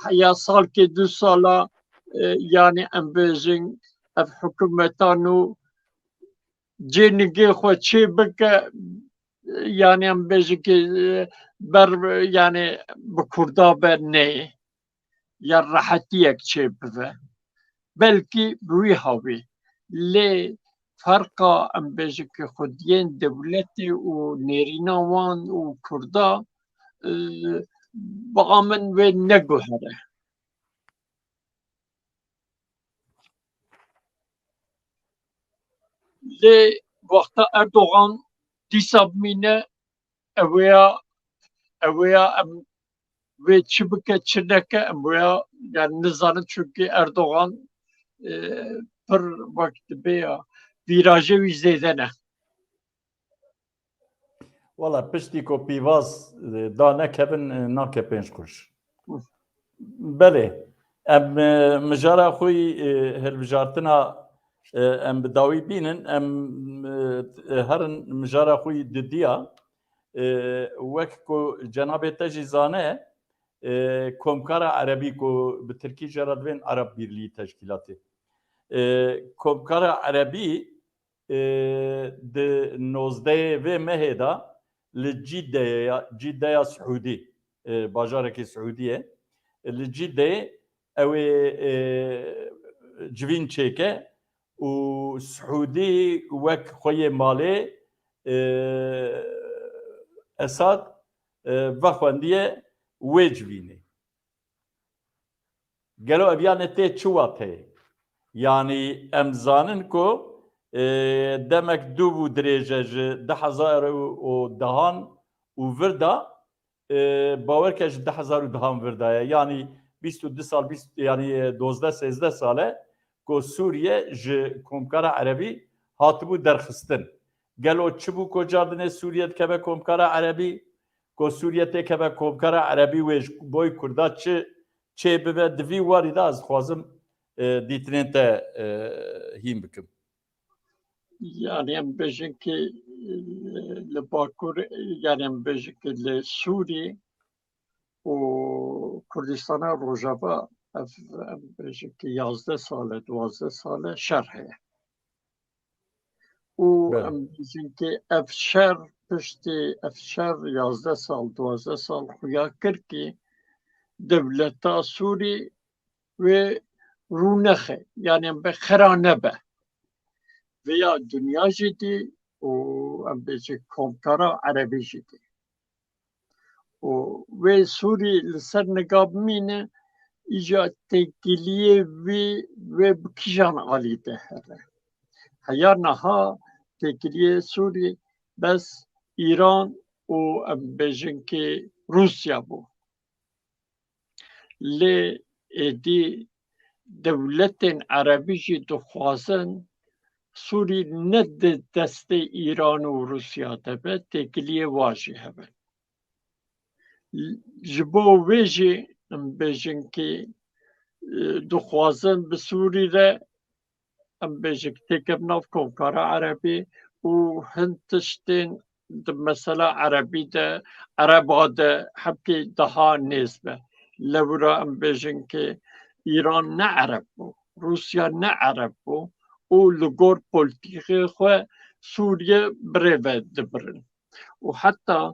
heya salkê du sala, e, yani em bêjin ev hikûmeta nû cênigê xwe çê bike, yani em bêjin ki, e, ber, yani bi Kurda be neyê. Ya rehetiyek çê bibe. Belkî bi wî hawî. Lê ferqa em bêjin ki xwediyên dewletê û nêrîna wan û Kurda, e, ba min wê neguhere. Lê wexta Erdogan dîsa bimîne, ew ya, ew ya em wê çi bike, çi neke, em wê ya, yani nizanin, çünkü Erdogan, e, pir wek dibe ya, vîrajê wî zêde ne. Wala piştî ku pîvaz, e, da nekevin, e, nake pênc kuruş. Belê, em, e, mijara xwe yî, e, hilbijartina, e, em bi dawî bînin, em, e, herin mijara xwe yî didiya, e, wek ku cenabê te jî zane, e, Komkara Erebî ku bi tirkî jê re divên Arap Birliği Teşkilatı. E, Komkara Erebî, e, di nozdehê vê mehê de li Cîdeyê ya, Cîdeya Siûdî, e, bajarekî Siûdî ye. Li Cîdeyê ew ê, e, civîn çêke û Siûdî wek xwe yê malê, e, Esad, e, vexwendiye wê civînê. Gelo ev yanê tê çi wateyê? Yanî em zanin ku, e, demek dûv û dirêj e, ji du hezar û dehan û vir de, e, bawer ke ji du hezar û dehan vir de ye. Yanî bîst û du sal, bîst, yanî, e, dozdeh sêzdeh sal e ku Sûriye ji Komkara Erebî hatibû derxistin. Gelo çi bû ku cardinê Sûriye dikeve Komkara Erebî? Ku Sûriye têkeve Komkara Erebî wê ji bo Kurda çi çê bibe, di vî warî de ez dixwazim, e, dîtinên te, e, hîn bikim. Yani em bêjin ki, e, li Bakur, yani em bêjin ki li Sûrî û Kurdistana Rojava ev, em bêjin ki yazdeh sal e, duwazdeh sal e şer heye. Û Belê. Em bêjin ki ev şer, piştî ev şer yazdeh sal, duwazdeh sal xuya kir ki dewleta Sûrî wê rûnexe, yani em bê xera nebe. Vêya dinya jî dî û em bêjin Komkara Erebî jî dî. Û wê Sûrî li ser niga bimîne, îca têkiliyê wî wê bi kîjan alî de here. Heya niha têkiliyê Sûrî bes Îran û em bêjin ki Rûsya bû. Lê êdî dewletên erebî jî dixwazin Sûrî ne di destê Îran û Rûsya de be, têkiliyê wa jî hebe. Ji bo wê jî em bêjin ki, e, dixwazin bi Sûrî re em bêjin ki têkevin nav Komkara Erebî û hin tiştên di mesela erebî de, ereba de hebkê daha nêz be. Lewra em bêjin ki Îran ne ereb bû, Rûsya ne ereb bû û li gor polîtîkê xwe Sûriye birêve dibirin. Û heta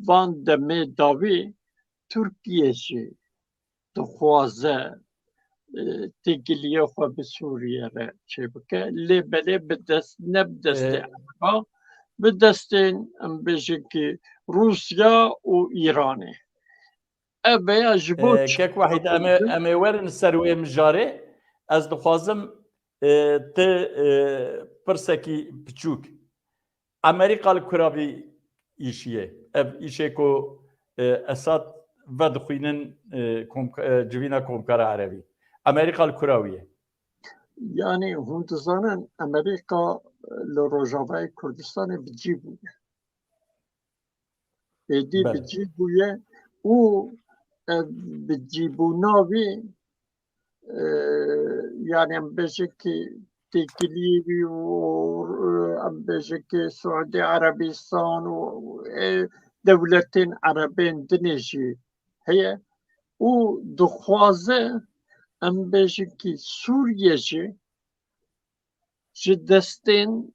van demê dawî Tirkiye jî dixwaze, e, têkiliyê xwe bi Sûriye re çêbike. Lê belê bi dest, ne bi destê Ereba, bi destên, em bêjin ki Rûsya û Îranê. Ev veya ji bo, e, çi? Kek Wahîd, em ê, em ê werin ser wê mijarê. Ez dixwazim, e, ti, e, pirsekî piçûk. Amerîka li kuravî îşiye. Ev îşê ku, e, Esad vedixwînin, e, komka-, e, civîna Komkara Erebî. Amerîka li kurawî ye. Yani hûn dizanin Amerîka, e, li Rojavayê Kurdistanê bi cî bûye. Êdî bi cî bûye û ev bi cî bûna wî e, yani em bêjin ki têkiliyê wî û, e, em bêjin ki Suudî Erebistan û, e, dewletên Erebên dinê jî heye û dixwaze em bêjin ki Sûriye jî ji destên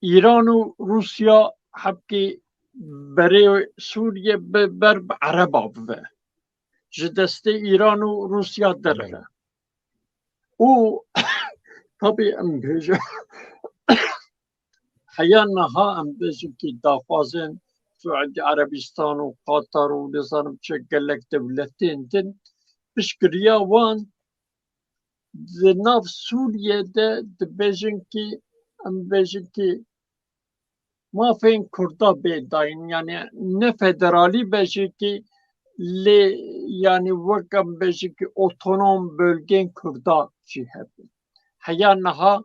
Îran û Rûsya hebkê berê Sûriye bi, ber bi Ereba bibe. Ji destê Îran û Rûsya derve. Û tabî em bêje heya niha em bêjin ki daxwazên Suudî Erebistan û Qatar û nizanim çi gelek dewletên din piştgiriya wan di nav Sûriye de dibêjin ki em bêjin ki mafên Kurda bê dayîn, yani ne federalî be jî ki lê yani wek em bêjin ki otonom bölgên Kurda jî hebe. Heya niha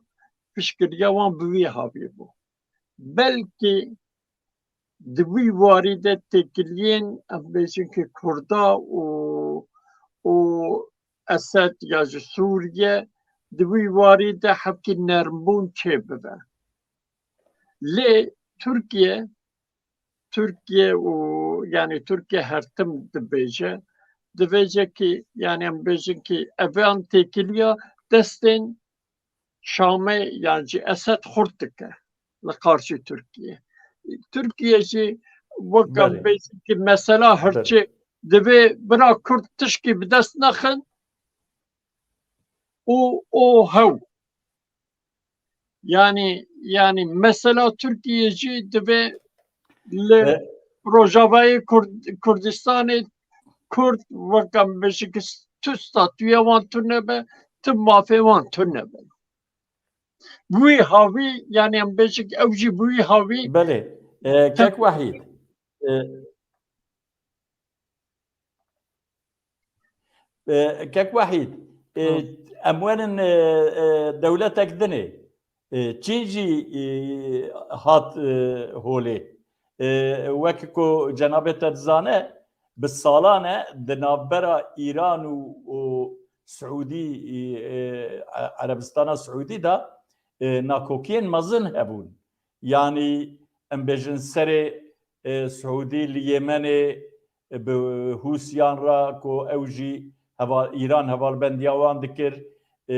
piştgiriya wan bi wî havî bû. Belkî di wî warî de têkiliyên em bêjin ki Kurda û, û Esed ya ji Sûriye di wî warî de hebkî nermbûn çêbibe. Lê Tirkiye, Tirkiye û yani Tirkiye her tim dibêje, dibêje ki yani em bêjin ki evan têkiliya destên Şamê yan jî Esed xurt dike li qarşî Tirkiye. Tirkiye jî wek em Belê. bêjin ki mesela Belê. hirçê divê bira Kurd tişkî bi dest nexin û o hew. Yani, yani mesela Tirkiye jî divê li E, Rojavayê Kurd-, Kurdistanê Kurd wek em bêjin ki tu statûya wan tune be, tu mafê wan tune be. Bi wî havî, yani em bêjin ki ew jî bi wî havî Belê. E, Kek Wahîd. E, e, Kek Wahîd. E, Hı. Em werin, e, e, dewletek dinê. E, Çîn jî, e, hat, e, holê. E, wek ku cenabê te dizane, bi salan e di navbera Îran û, û Siûdî, e, e, Erebistana Siûdî de, e, nakokiyên mezin hebûn. Yanî em bêjin serê, e, Siûdî li Yemenê, e, bi Hûsiyan re ku ew jî heval, Îran hevalbendiya wan dikir, e, e,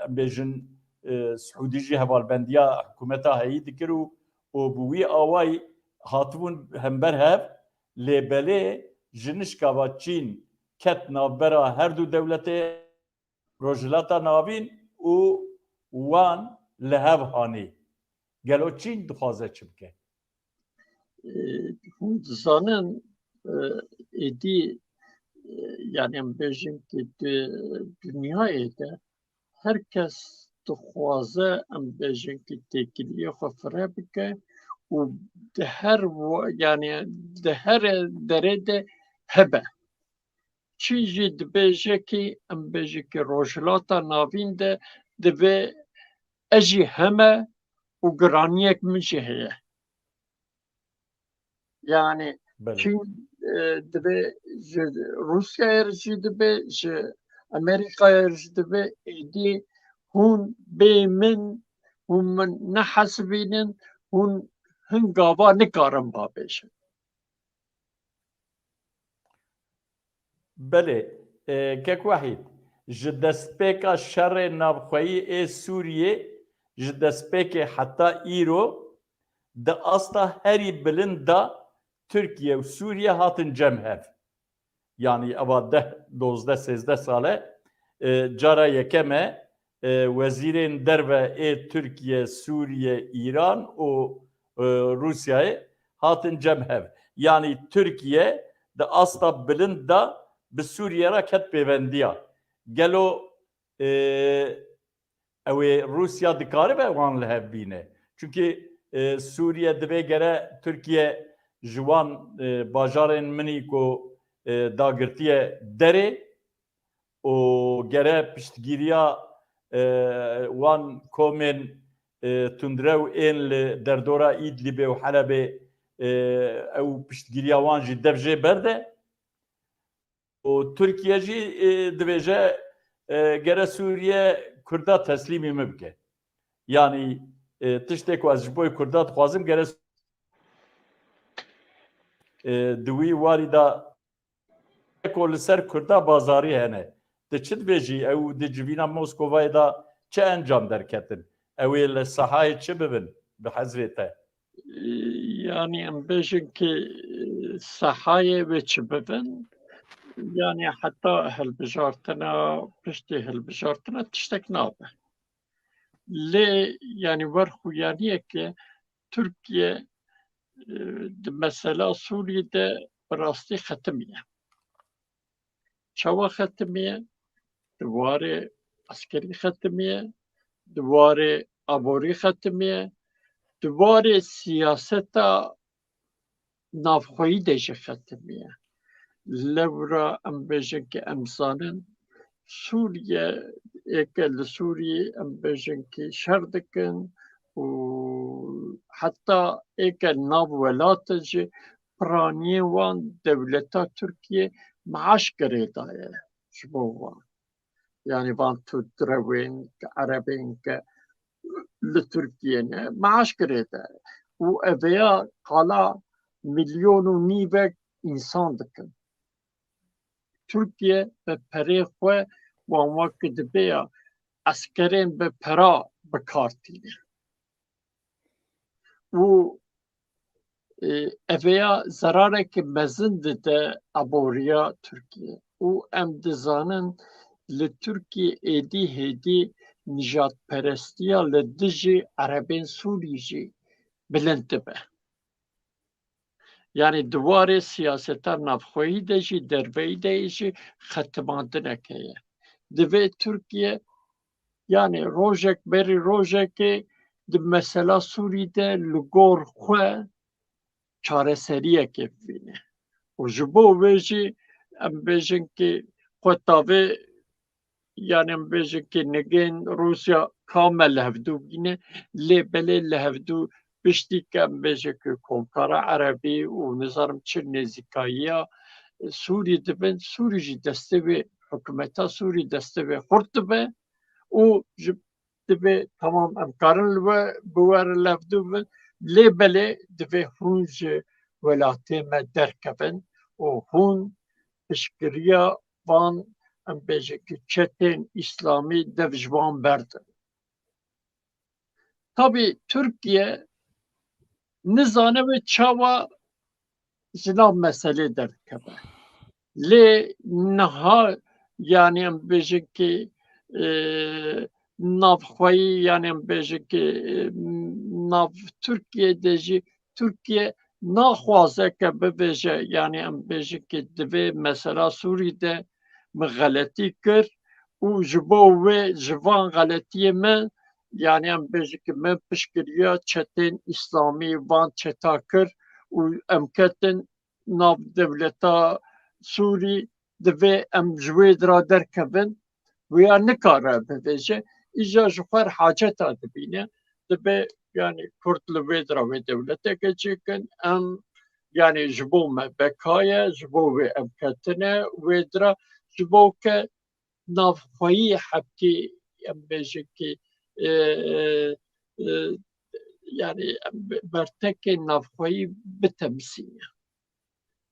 em bêjin, e, Siûdî jî hevalbendiya hikûmeta heyî dikir û, û bi wî awayî hatibûn hember hev, lê belê ji nişka va Çîn ket navbera her du dewletê Rojhilata Navîn û wan li hev hanî. Gelo Çîn dixwaze çi bike? E, hûn dizanin, e, êdî, e, yani em bêjin ki di dinyayê de her kes dixwaze, em bêjin ki têkiliyê xwe fireh bike û di her wa-, yani di her derê de hebe. Çîn jî dibêje ki em bêjin ki Rojhilata Navîn de divê ez jî heme û giraniyek min jî heye. Yani Belê. Çîn, e, divê ji Rûsyayê re jî dibe, ji Amerîkayê re jî dibe, êdî hûn bê min, hûn min nehesibînin, hûn hin gava nikarin bavêjin. Belê, e, Kek Wahîd, ji destpêka şerê navxweyî ê Sûriyê, ji destpêkê heta îro, di asta herî bilind de Tirkiye û Sûriye hatin cem hev. Yanî eva deh, dozdeh, sêzdeh sal e, e, cara yekem e, e, wezîrên derve ê Tirkiye, Sûriye, Îran û, e, Rûsyayê hatin cem hev. Yanî Tirkiye di asta bilind de bi Sûriye re ket pêvendiya. Gelo, e, ew ê Rûsya dikaribe wan li hev bîne? Çunkî, e, Sûriye divê gere Tirkiye ji wan, e, bajarên min î ku, e, dagirtiye derê û gere piştgiriya, e, wan komên, e, tundrew ên li derdora Îdlibê û Helebê, e, ew piştgiriya wan jî dev jê berde. û Tirkiye jî, e, dibêje, e, gere Sûriye Kurda teslîmî min bike. Yanî, e, tiştê ku ez ji bo Kurda dixwazim, gere, e, di wî warî de ku li ser Kurda bazarî hene. Tu çi dibêjî? Ew di civîna Moskovayê de çi encam derketin? Ew ê li sehayê çi bibin bi hezrê te? Yanî em bêjin ki, e, sehayê wê çi bibin? Yanî heta hilbijartina, piştî hilbijartina tiştek nabe. Lê yanî werxuyaniyeke Tirkiye, e, di mesela Sûriyê de bi rastî xetimiye. Çawa xetimiye? Di warê eskerî xetimiye, di warê aborî xetimiye, di warê siyaseta navxweyî de jî xetimiye. Lewra em bêjin ki em zanin Sûriye, êke li Sûriyê em bêjin ki şer dikin û heta êke nav welat jî piraniyên wan dewleta Tirkiye maaş girêdaye ji bo wan. Yanî van tundrewên, erebên ke li Tirkiye ne, maaş girêde. Û eveya qala milyon û nîvek însan dikin. Tirkiye bi perê xwe wan wek dibe ya eskerên bi pera bi kar tîne. Û, e, eveya zerareke mezin dide aboriya Tirkiye. Û em dizanin li Tirkiye êdî hêdî nijadperestiya li dijî erebên Sûrî jî bilind dibe. Yanî di warê siyaseta navxweyî de jî, derveyî de jî xetimandineke ye. Divê Tirkiye, yanî rojek berî rojekê di mesela Sûrî de li gor xwe çareseriyekê bibîne. Û ji bo wê jî em bêjin ki xwe tavê, yanî em bêjin ki nigên Rûsya kame li hevdû bîne, lê belê li hevdû piştî ke em bêjin ki Komkara Erebî û nizanim çi nêzîkayiya Sûrî dibin, Sûrî jî destê wê, hikûmeta Sûrî destê wê xurt dibe û ji, divê, tamam, em karin li we bi we re levdû bin, lê belê divê hûn ji welatê me derkevin û hûn piştgiriya van, em bêjin ki çetên îslamî dev ji wan berdin. Tabî Tirkiye nizane wê çawa ji nav meselê derdikeve. Lê niha, yanî em bêjin ki, e, navxweyî, yanî em bêjin ki, e, nav Tirkiye de jî Tirkiye naxwaze ke bibêje, yanî em bêjin ki divê mesela Sûrî de min xeletî kir û ji bo wê, ji van xeletiyê min, yanî em bêjin ki min piştgiriya çetên îslamî van çeta kir û em ketin nav dewleta Sûrî, divê em ji wê dira derkevin. Wêya nikare bibêje, îja ji xwe re haceta dibîne, dibe, yanî Kurd li wê dira wê dewleteke çêkin, em, yanî ji bo me beka ye, ji bo wê em ketine wê dira, ji bo ke navxweyî hebkê, em bêjin ki, e, e, e, yanî em be-, bertekên navxweyî bitemsîne.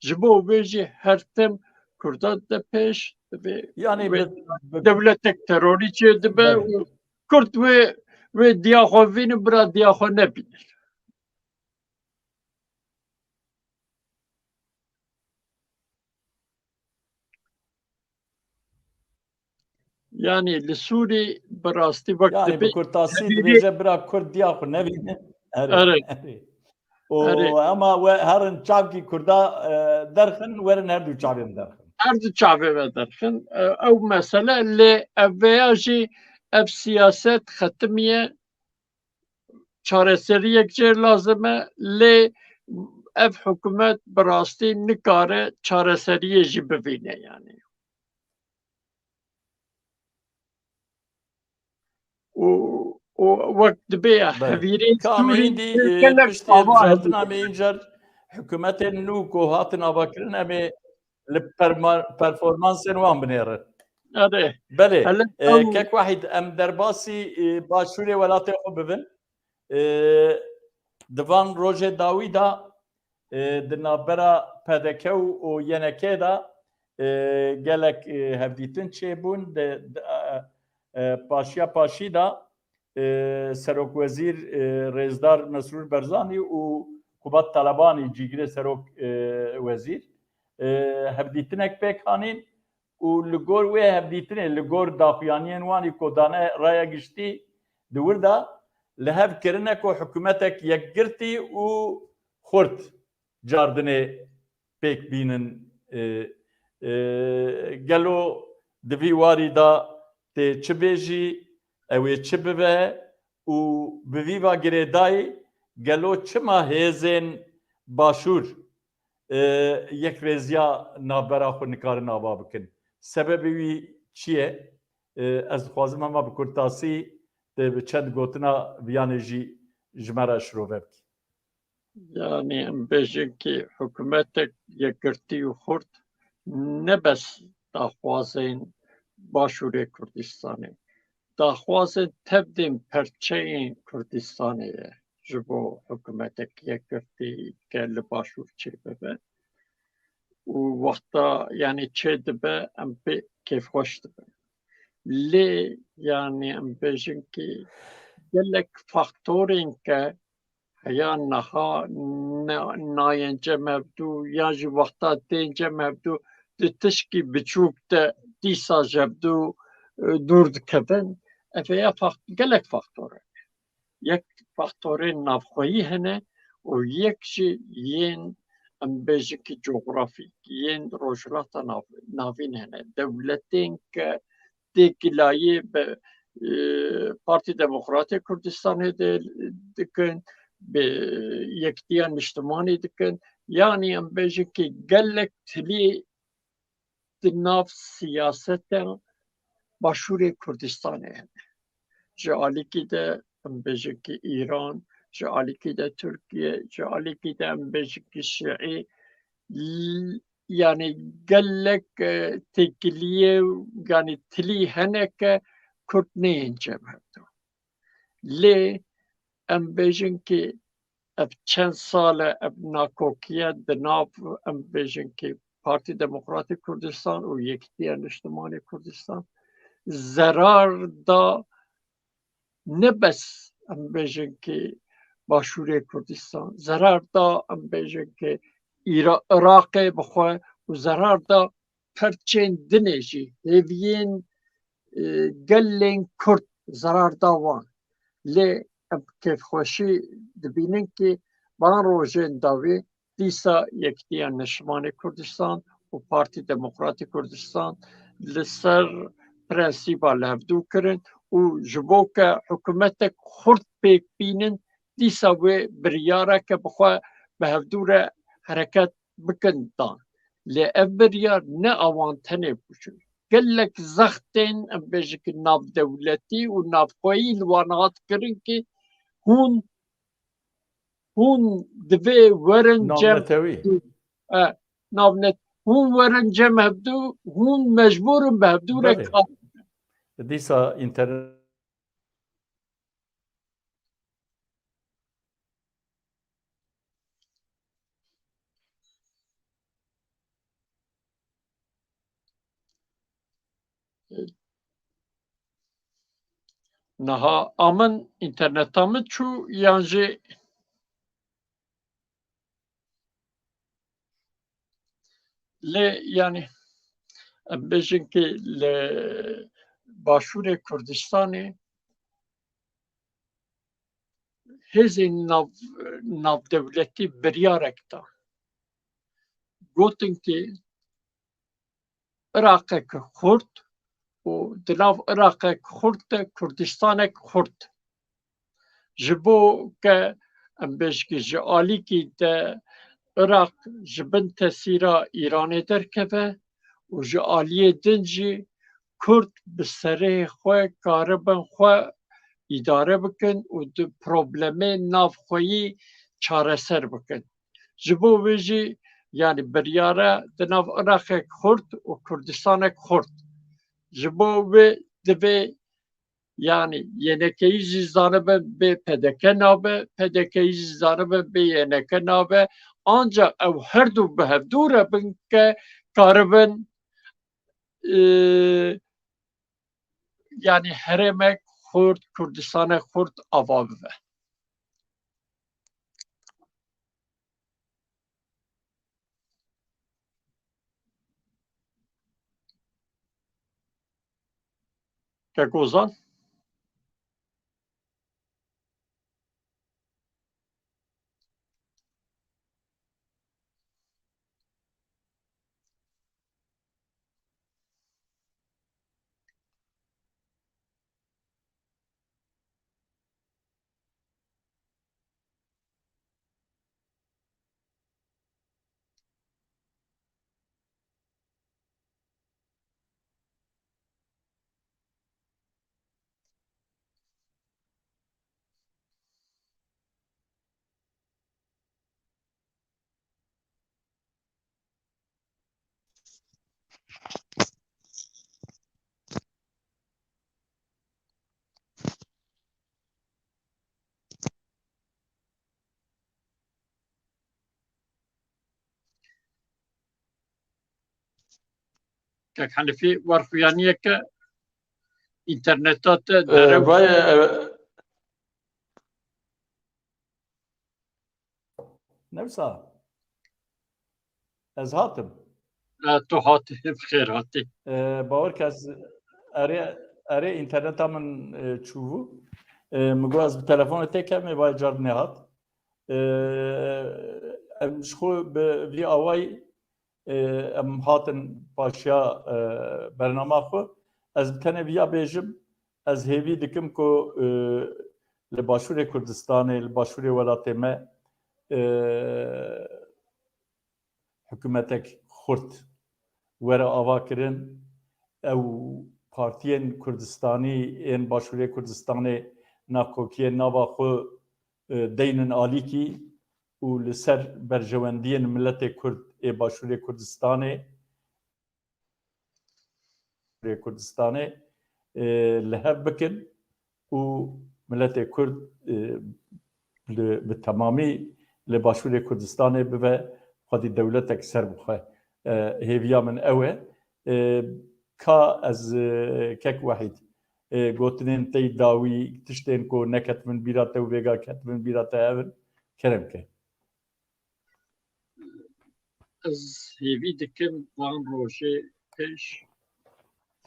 Ji bo vê jî her tim Kurda dide pêş, divê, yanî wê bi, bi, dewletek terorî çê dibe, belê, û Kurd wê, wê diya xwe bînin, bira diya xwe nebînin. Yanî li Sûrî bi rastî wek, yanî dibê bi kurtasî hevîrê dibêje bira Kurd diya xwe nebîne. Erê, erê, erê. Û, erê, ema we herin çavkî Kurda, e, derxin, werin her du çavên derxin. Her du çavê ve derxin. E, ew mesele, lê ev veya jî ev siyaset xetimiye, çareseriyek jê lazim e, lê ev hikûmet bi rastî nikare çareseriyê jî bivîne, yanî. Û, û wek dibê, belê, hevîrê Sûrî, e, gelek piştî hilbijartina me încar hikûmetên nû ku hatin avakirin, em ê li perma-, performansên wan binêrin. Erê. Belê, Hele e, ew kek Wahîd, em derbasî, e, başûrê welatê xwe bibin. E, di van rojê dawî de, e, di navbera P D K û, û Y N K de, e, gelek, e, hevdîtin çêbûn. Di, di, e, e, paşiya paşî de, e, Serokwezîr, e, Rêzdar Mesrûr Barzanî û Kubat Talebanî, cîgirê serok, e, wezîr, e, hevdîtinek pêk anîn û li gor wê hevdîtinê, li gor daxuyaniyên wan î ku dane raya giştî di wir de, li hev kirine ku hikûmetek yekgirtî û xurt cardinê pêk bînin. E, e, gelo di vî warî de tê çi bêjî, ew ê çi bibe û bi vî va girêdayî gelo çima hêzên başûr, e, yekrêziya navbera xwe nikarin ava bikin? Sebebê wî çi ye? E, ez dixwazim hema bi kurtasî te bi çend gotina viyanê jî ji me re şirove bikî. Yanî em bêjin ki hikûmetek yekgirtî û xurt ne bes daxwazên Başûrê Kurdistanê, daxwazên tevdên perçeyên Kurdistanê ye ji bo hikûmetek yekgirtî ke li Başûr çêbibe û wexta, yanî, çêdibe, em pê kêfxweş dibin. Lê, yanî, em bêjin ki gelek faktorên ke heya niha ne-, nayên cem hevdû, yan jî wexta tên cem hevdû di tişkî biçûk de dîsa ji hevdû, e, dûr dikevin. Ev heya fak-, gelek faktor e. Yek faktorên navxweyî hene û yek jî yên, em bêjin ki, cografîk, yên Rojhilata Nav-, Navîn hene. Dewletên ke têkiliyê bi, e, Partî Demokratê Kurdistanê de dikin, bi Yekîtiya Niştimanî dikin. Yanî em bêjin ki gelek tilî di nav siyaseta Başûrê Kurdistanê hene. Ji alîkî de em bêjin ki Îran, ji alîkî de Tirkiye, ji alîkî de em bêjin ki Şîî, l-, yanî gelek, e, têkiliyê, yanî tilî hene ke Kurd neyên cem hevdû. Lê em bêjin ki ev çend sal e, ev nakokiye di nav, em bêjin ki Partî Demokratîk Kurdistan û Yekîtiya Niştimanê Kurdistan zerar da ne bes, em bêjin ki, Başûrê Kurdistan, zerar da, em bêjin ki, Îra-, Iraqê bi xwe û zerar da perçên dinê jî, hêviyên, e, gelên Kurd zerar da wan. Lê em kêfxweşî dibînin ki van rojên dawî dîsa Yekîtiya Niştimanê Kurdistan û Partî Demokratîk Kurdistan li ser prensîba li hevdû kirin û ji bo ke hikûmetek xurt pêk bînin, dîsa wê biryareke bi xwe bi hevdû re hereket bikin dan. Lê ev biryar ne a wan tenê bû. Gelek zextên, em bêjin ki, navdewletî û navxweyî li wan hat kirin ki hûn, hûn divê werin cem Navnetewî. E, navnet, hûn werin cem hevdû, hûn mecbûr in bi hevdû re Belê. kar bikin. Dîsa înternet Niha a min, înterneta min çû yan jî? Lê, yanî, em bêjin ki li Başûrê Kurdistanê hêzên nav-, navdewletî biryarek da. Gotin ki Iraqek xurt û di nav Iraqek xurt de Kurdistanek xurt. Ji bo ke em bêjin ki ji alîkî de Iraq ji bin tesîra Îranê derkeve û ji aliyê din jî Kurd bi serê xwe karibin xwe îdare bikin û di problemê navxweyî çareser bikin. Ji bo vê jî Yanî biryare di nav Iraqek xurt û Kurdistanek xurt. Ji bo wê divê, yanî Y N K'yî jî zanibin bê P D K nabe, P D K'yî jî zanibin bê Y N K nabe. Ancak ew her du bi hev dû re bin ke karibin, e, yanî herêmek xurt, Kurdistanek xurt ava bibe. Kek Ozan? Kek Henifî, wer xuyaniyeke înterneta te Ee, derew vay, e, Newsa. Ez hatim. E, tu hatî, bi xêr hatî. E, bawer ke ez erê, erê înterneta min, e, çûbû. E, min got ez bi telefonê tê kevim, ê vay car nehat. E, em ji xwe bi vî awayî, e, em hatin paşiya, e, bernama xwe. Ez bi tenê viya bêjim, ez hêvî dikim ku, e, li Başûrê Kurdistanê, li Başûrê welatê me, e, hikûmetek xurt were avakirin. Ew partiyên Kurdistanî ên Başûrê Kurdistanê nakokiyên nava xwe, e, deynin alîkî û li ser berjewendiyên miletê Kurd ê Başûrê Kurdistanê, Kurdistanê, e, li hev bikin û miletê Kurd, e, li, bi temamî li Başûrê Kurdistanê bibe xwedî dewletek serbixwe. E, hêviya min ew e. E, ka ez, e, kek Wehîd, e, gotinên te yî dawî, tiştên ku neketivin bîra te û vêga ketivin bîra te hev in, kerem ke. Ez hêvî dikim van rojê pêş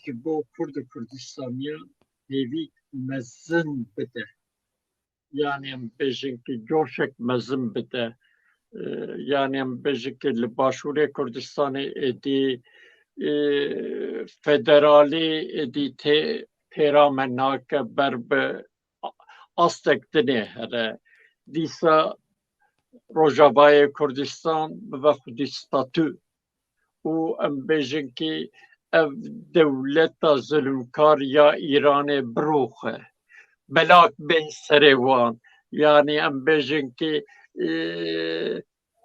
ji bo Kurd û Kurdistaniya hêvî mezin bide. Yanî em bêjin ki coşek mezin bide. Ee, yanî em bêjin ki li Başûrê Kurdistanê êdî, ee, federalî êdî tê-, têra me nake ber bi astek dinê here. Dîsa Rojavayê Kurdistan bibe xwedî statû û em bêjin ki ev dewleta zulmkar ya Îranê biroxe. Belak bên serê wan. Yanî em bêjin ki, e,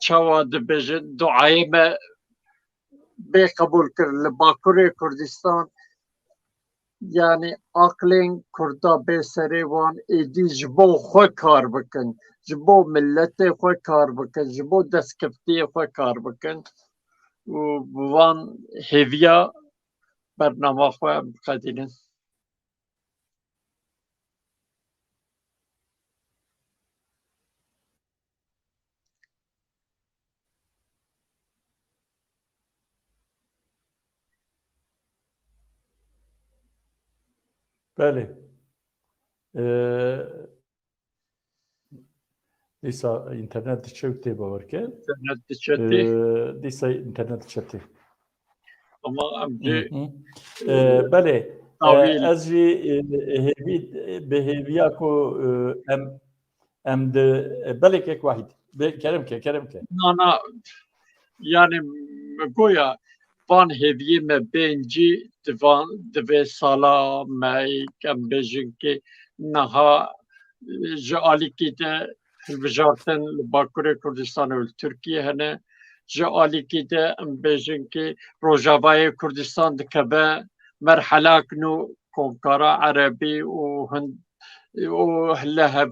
çawa dibêjin, duayê me bê qebûl kir li Bakurê Kurdistan, yanî aqlên Kurda bê serê wan êdî ji bo xwe kar bikin, ji bo miletê xwe kar bikin, ji bo destkeftiyê xwe kar bikin û bi van hêviya bernama xwe em biqedînin. Belê. Ee, dîsa înternet diçe û tê bawer ke. Înternet diçe tê. Ee, dîsa înternet diçe tê. Ama em Hı dê, hı. e, Ee, belê. Dawî Ee, ez jî, e, hêvî, bi hêviya ku, e, em, em di, e, belê kek Wahîd. Be-, kerem ke, kerem ke. Na, na, yanî min goya van hêviyê me bên cî di van, di vê sala me, em bêjin ki niha, e, ji alîkî de hilbijartin li Bakurê Kurdistanê û li Tirkiyê hene. ji alîkî de em bêjin ki Rojavayê Kurdistan dikeve merhelak nû, Komkara Erebî û hin û li hev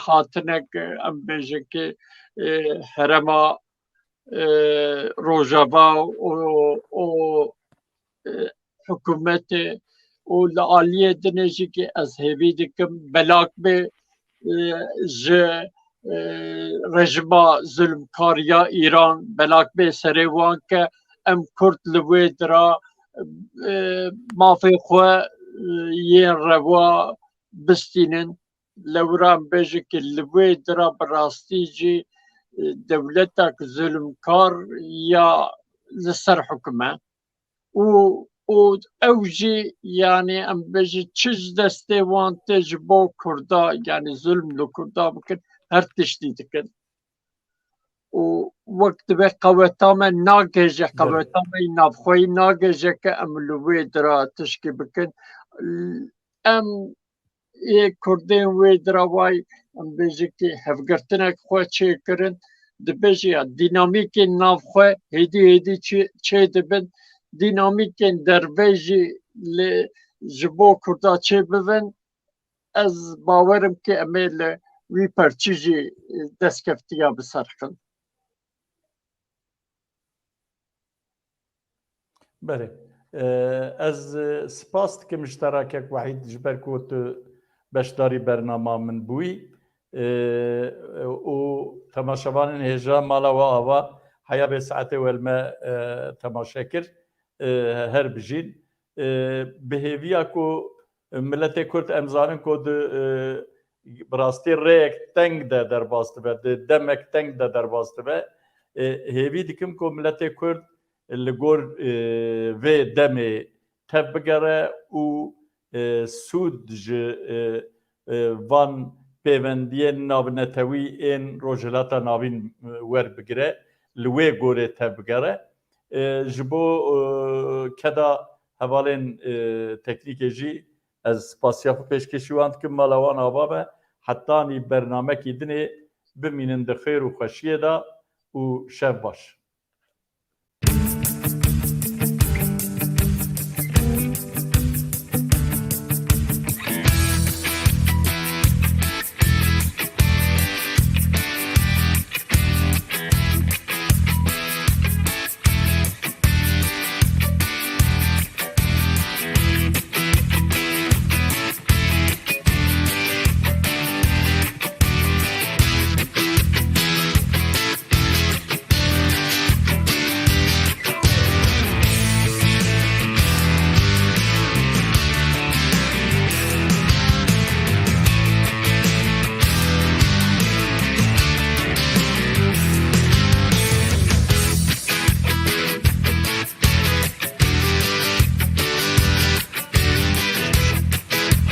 hatinek, em bêjin ki, e, herema, e, Rojava û, û, e, hikûmetê û li aliyê dinê jî ki ez hêvî dikim belak bê, e, ji, e, rejîma zulmkar ya Îran belak bê serê wan ke em Kurd li wê dira, e, mafê xwe, e, yên rewa bistînin. Lewra em bêjin ki li wê dira bi rastî jî, e, dewletek zulmkar ya li ser hukm e. Û, û ew jî, yanî em bêjin çi ji destê wan tê ji bo Kurda, yanî zulm li Kurda bikin, her tiştî dikin. Û wek dibe qeweta me nagêje, qeweta me yî navxweyî nagêje ke em li wê dira tişkî bikin. Em ê Kurdên wê dira vay, em bêjin ki hevgirtinek xwe çêkirin, dibêje ya dînamîkên navxwe hêdî hêdî çê, çê dibin, dînamîkên derve jî li ji bo Kurda çê bibin, ez bawerim ki em ê li wî perçî jî, e, destkeftiya bi ser xin. Belê. E, ez, e, spas dikim ji te re kek Wehîd, ji ber ku tu beşdarî bernama min bûyî. E, û temaşevanên hêja mala we ava heya vê saetê we li me, e, temaşe kir. E, her bijîn. E, bi hêviya ku miletê Kurd em zanin ku di, e, bi rastî rêyek teng de derbas dibe, di demek teng de derbas dibe. E, hêvî dikim ku miletê Kurd li gor, e, vê demê tev bigere û, e, sûd ji, e, e, van pêvendiyên navnetewî ên Rojhilata Navîn, e, werbigire, li wê gorê tev bigere. E, ji bo, e, keda hevalên, e, teknîkê jî ez spasiya xwe pêşkêşî wan dikim, mala wan ava be. Hetanî bernamekî dinê bimînin di xêr û xweşiyê de û şev baş.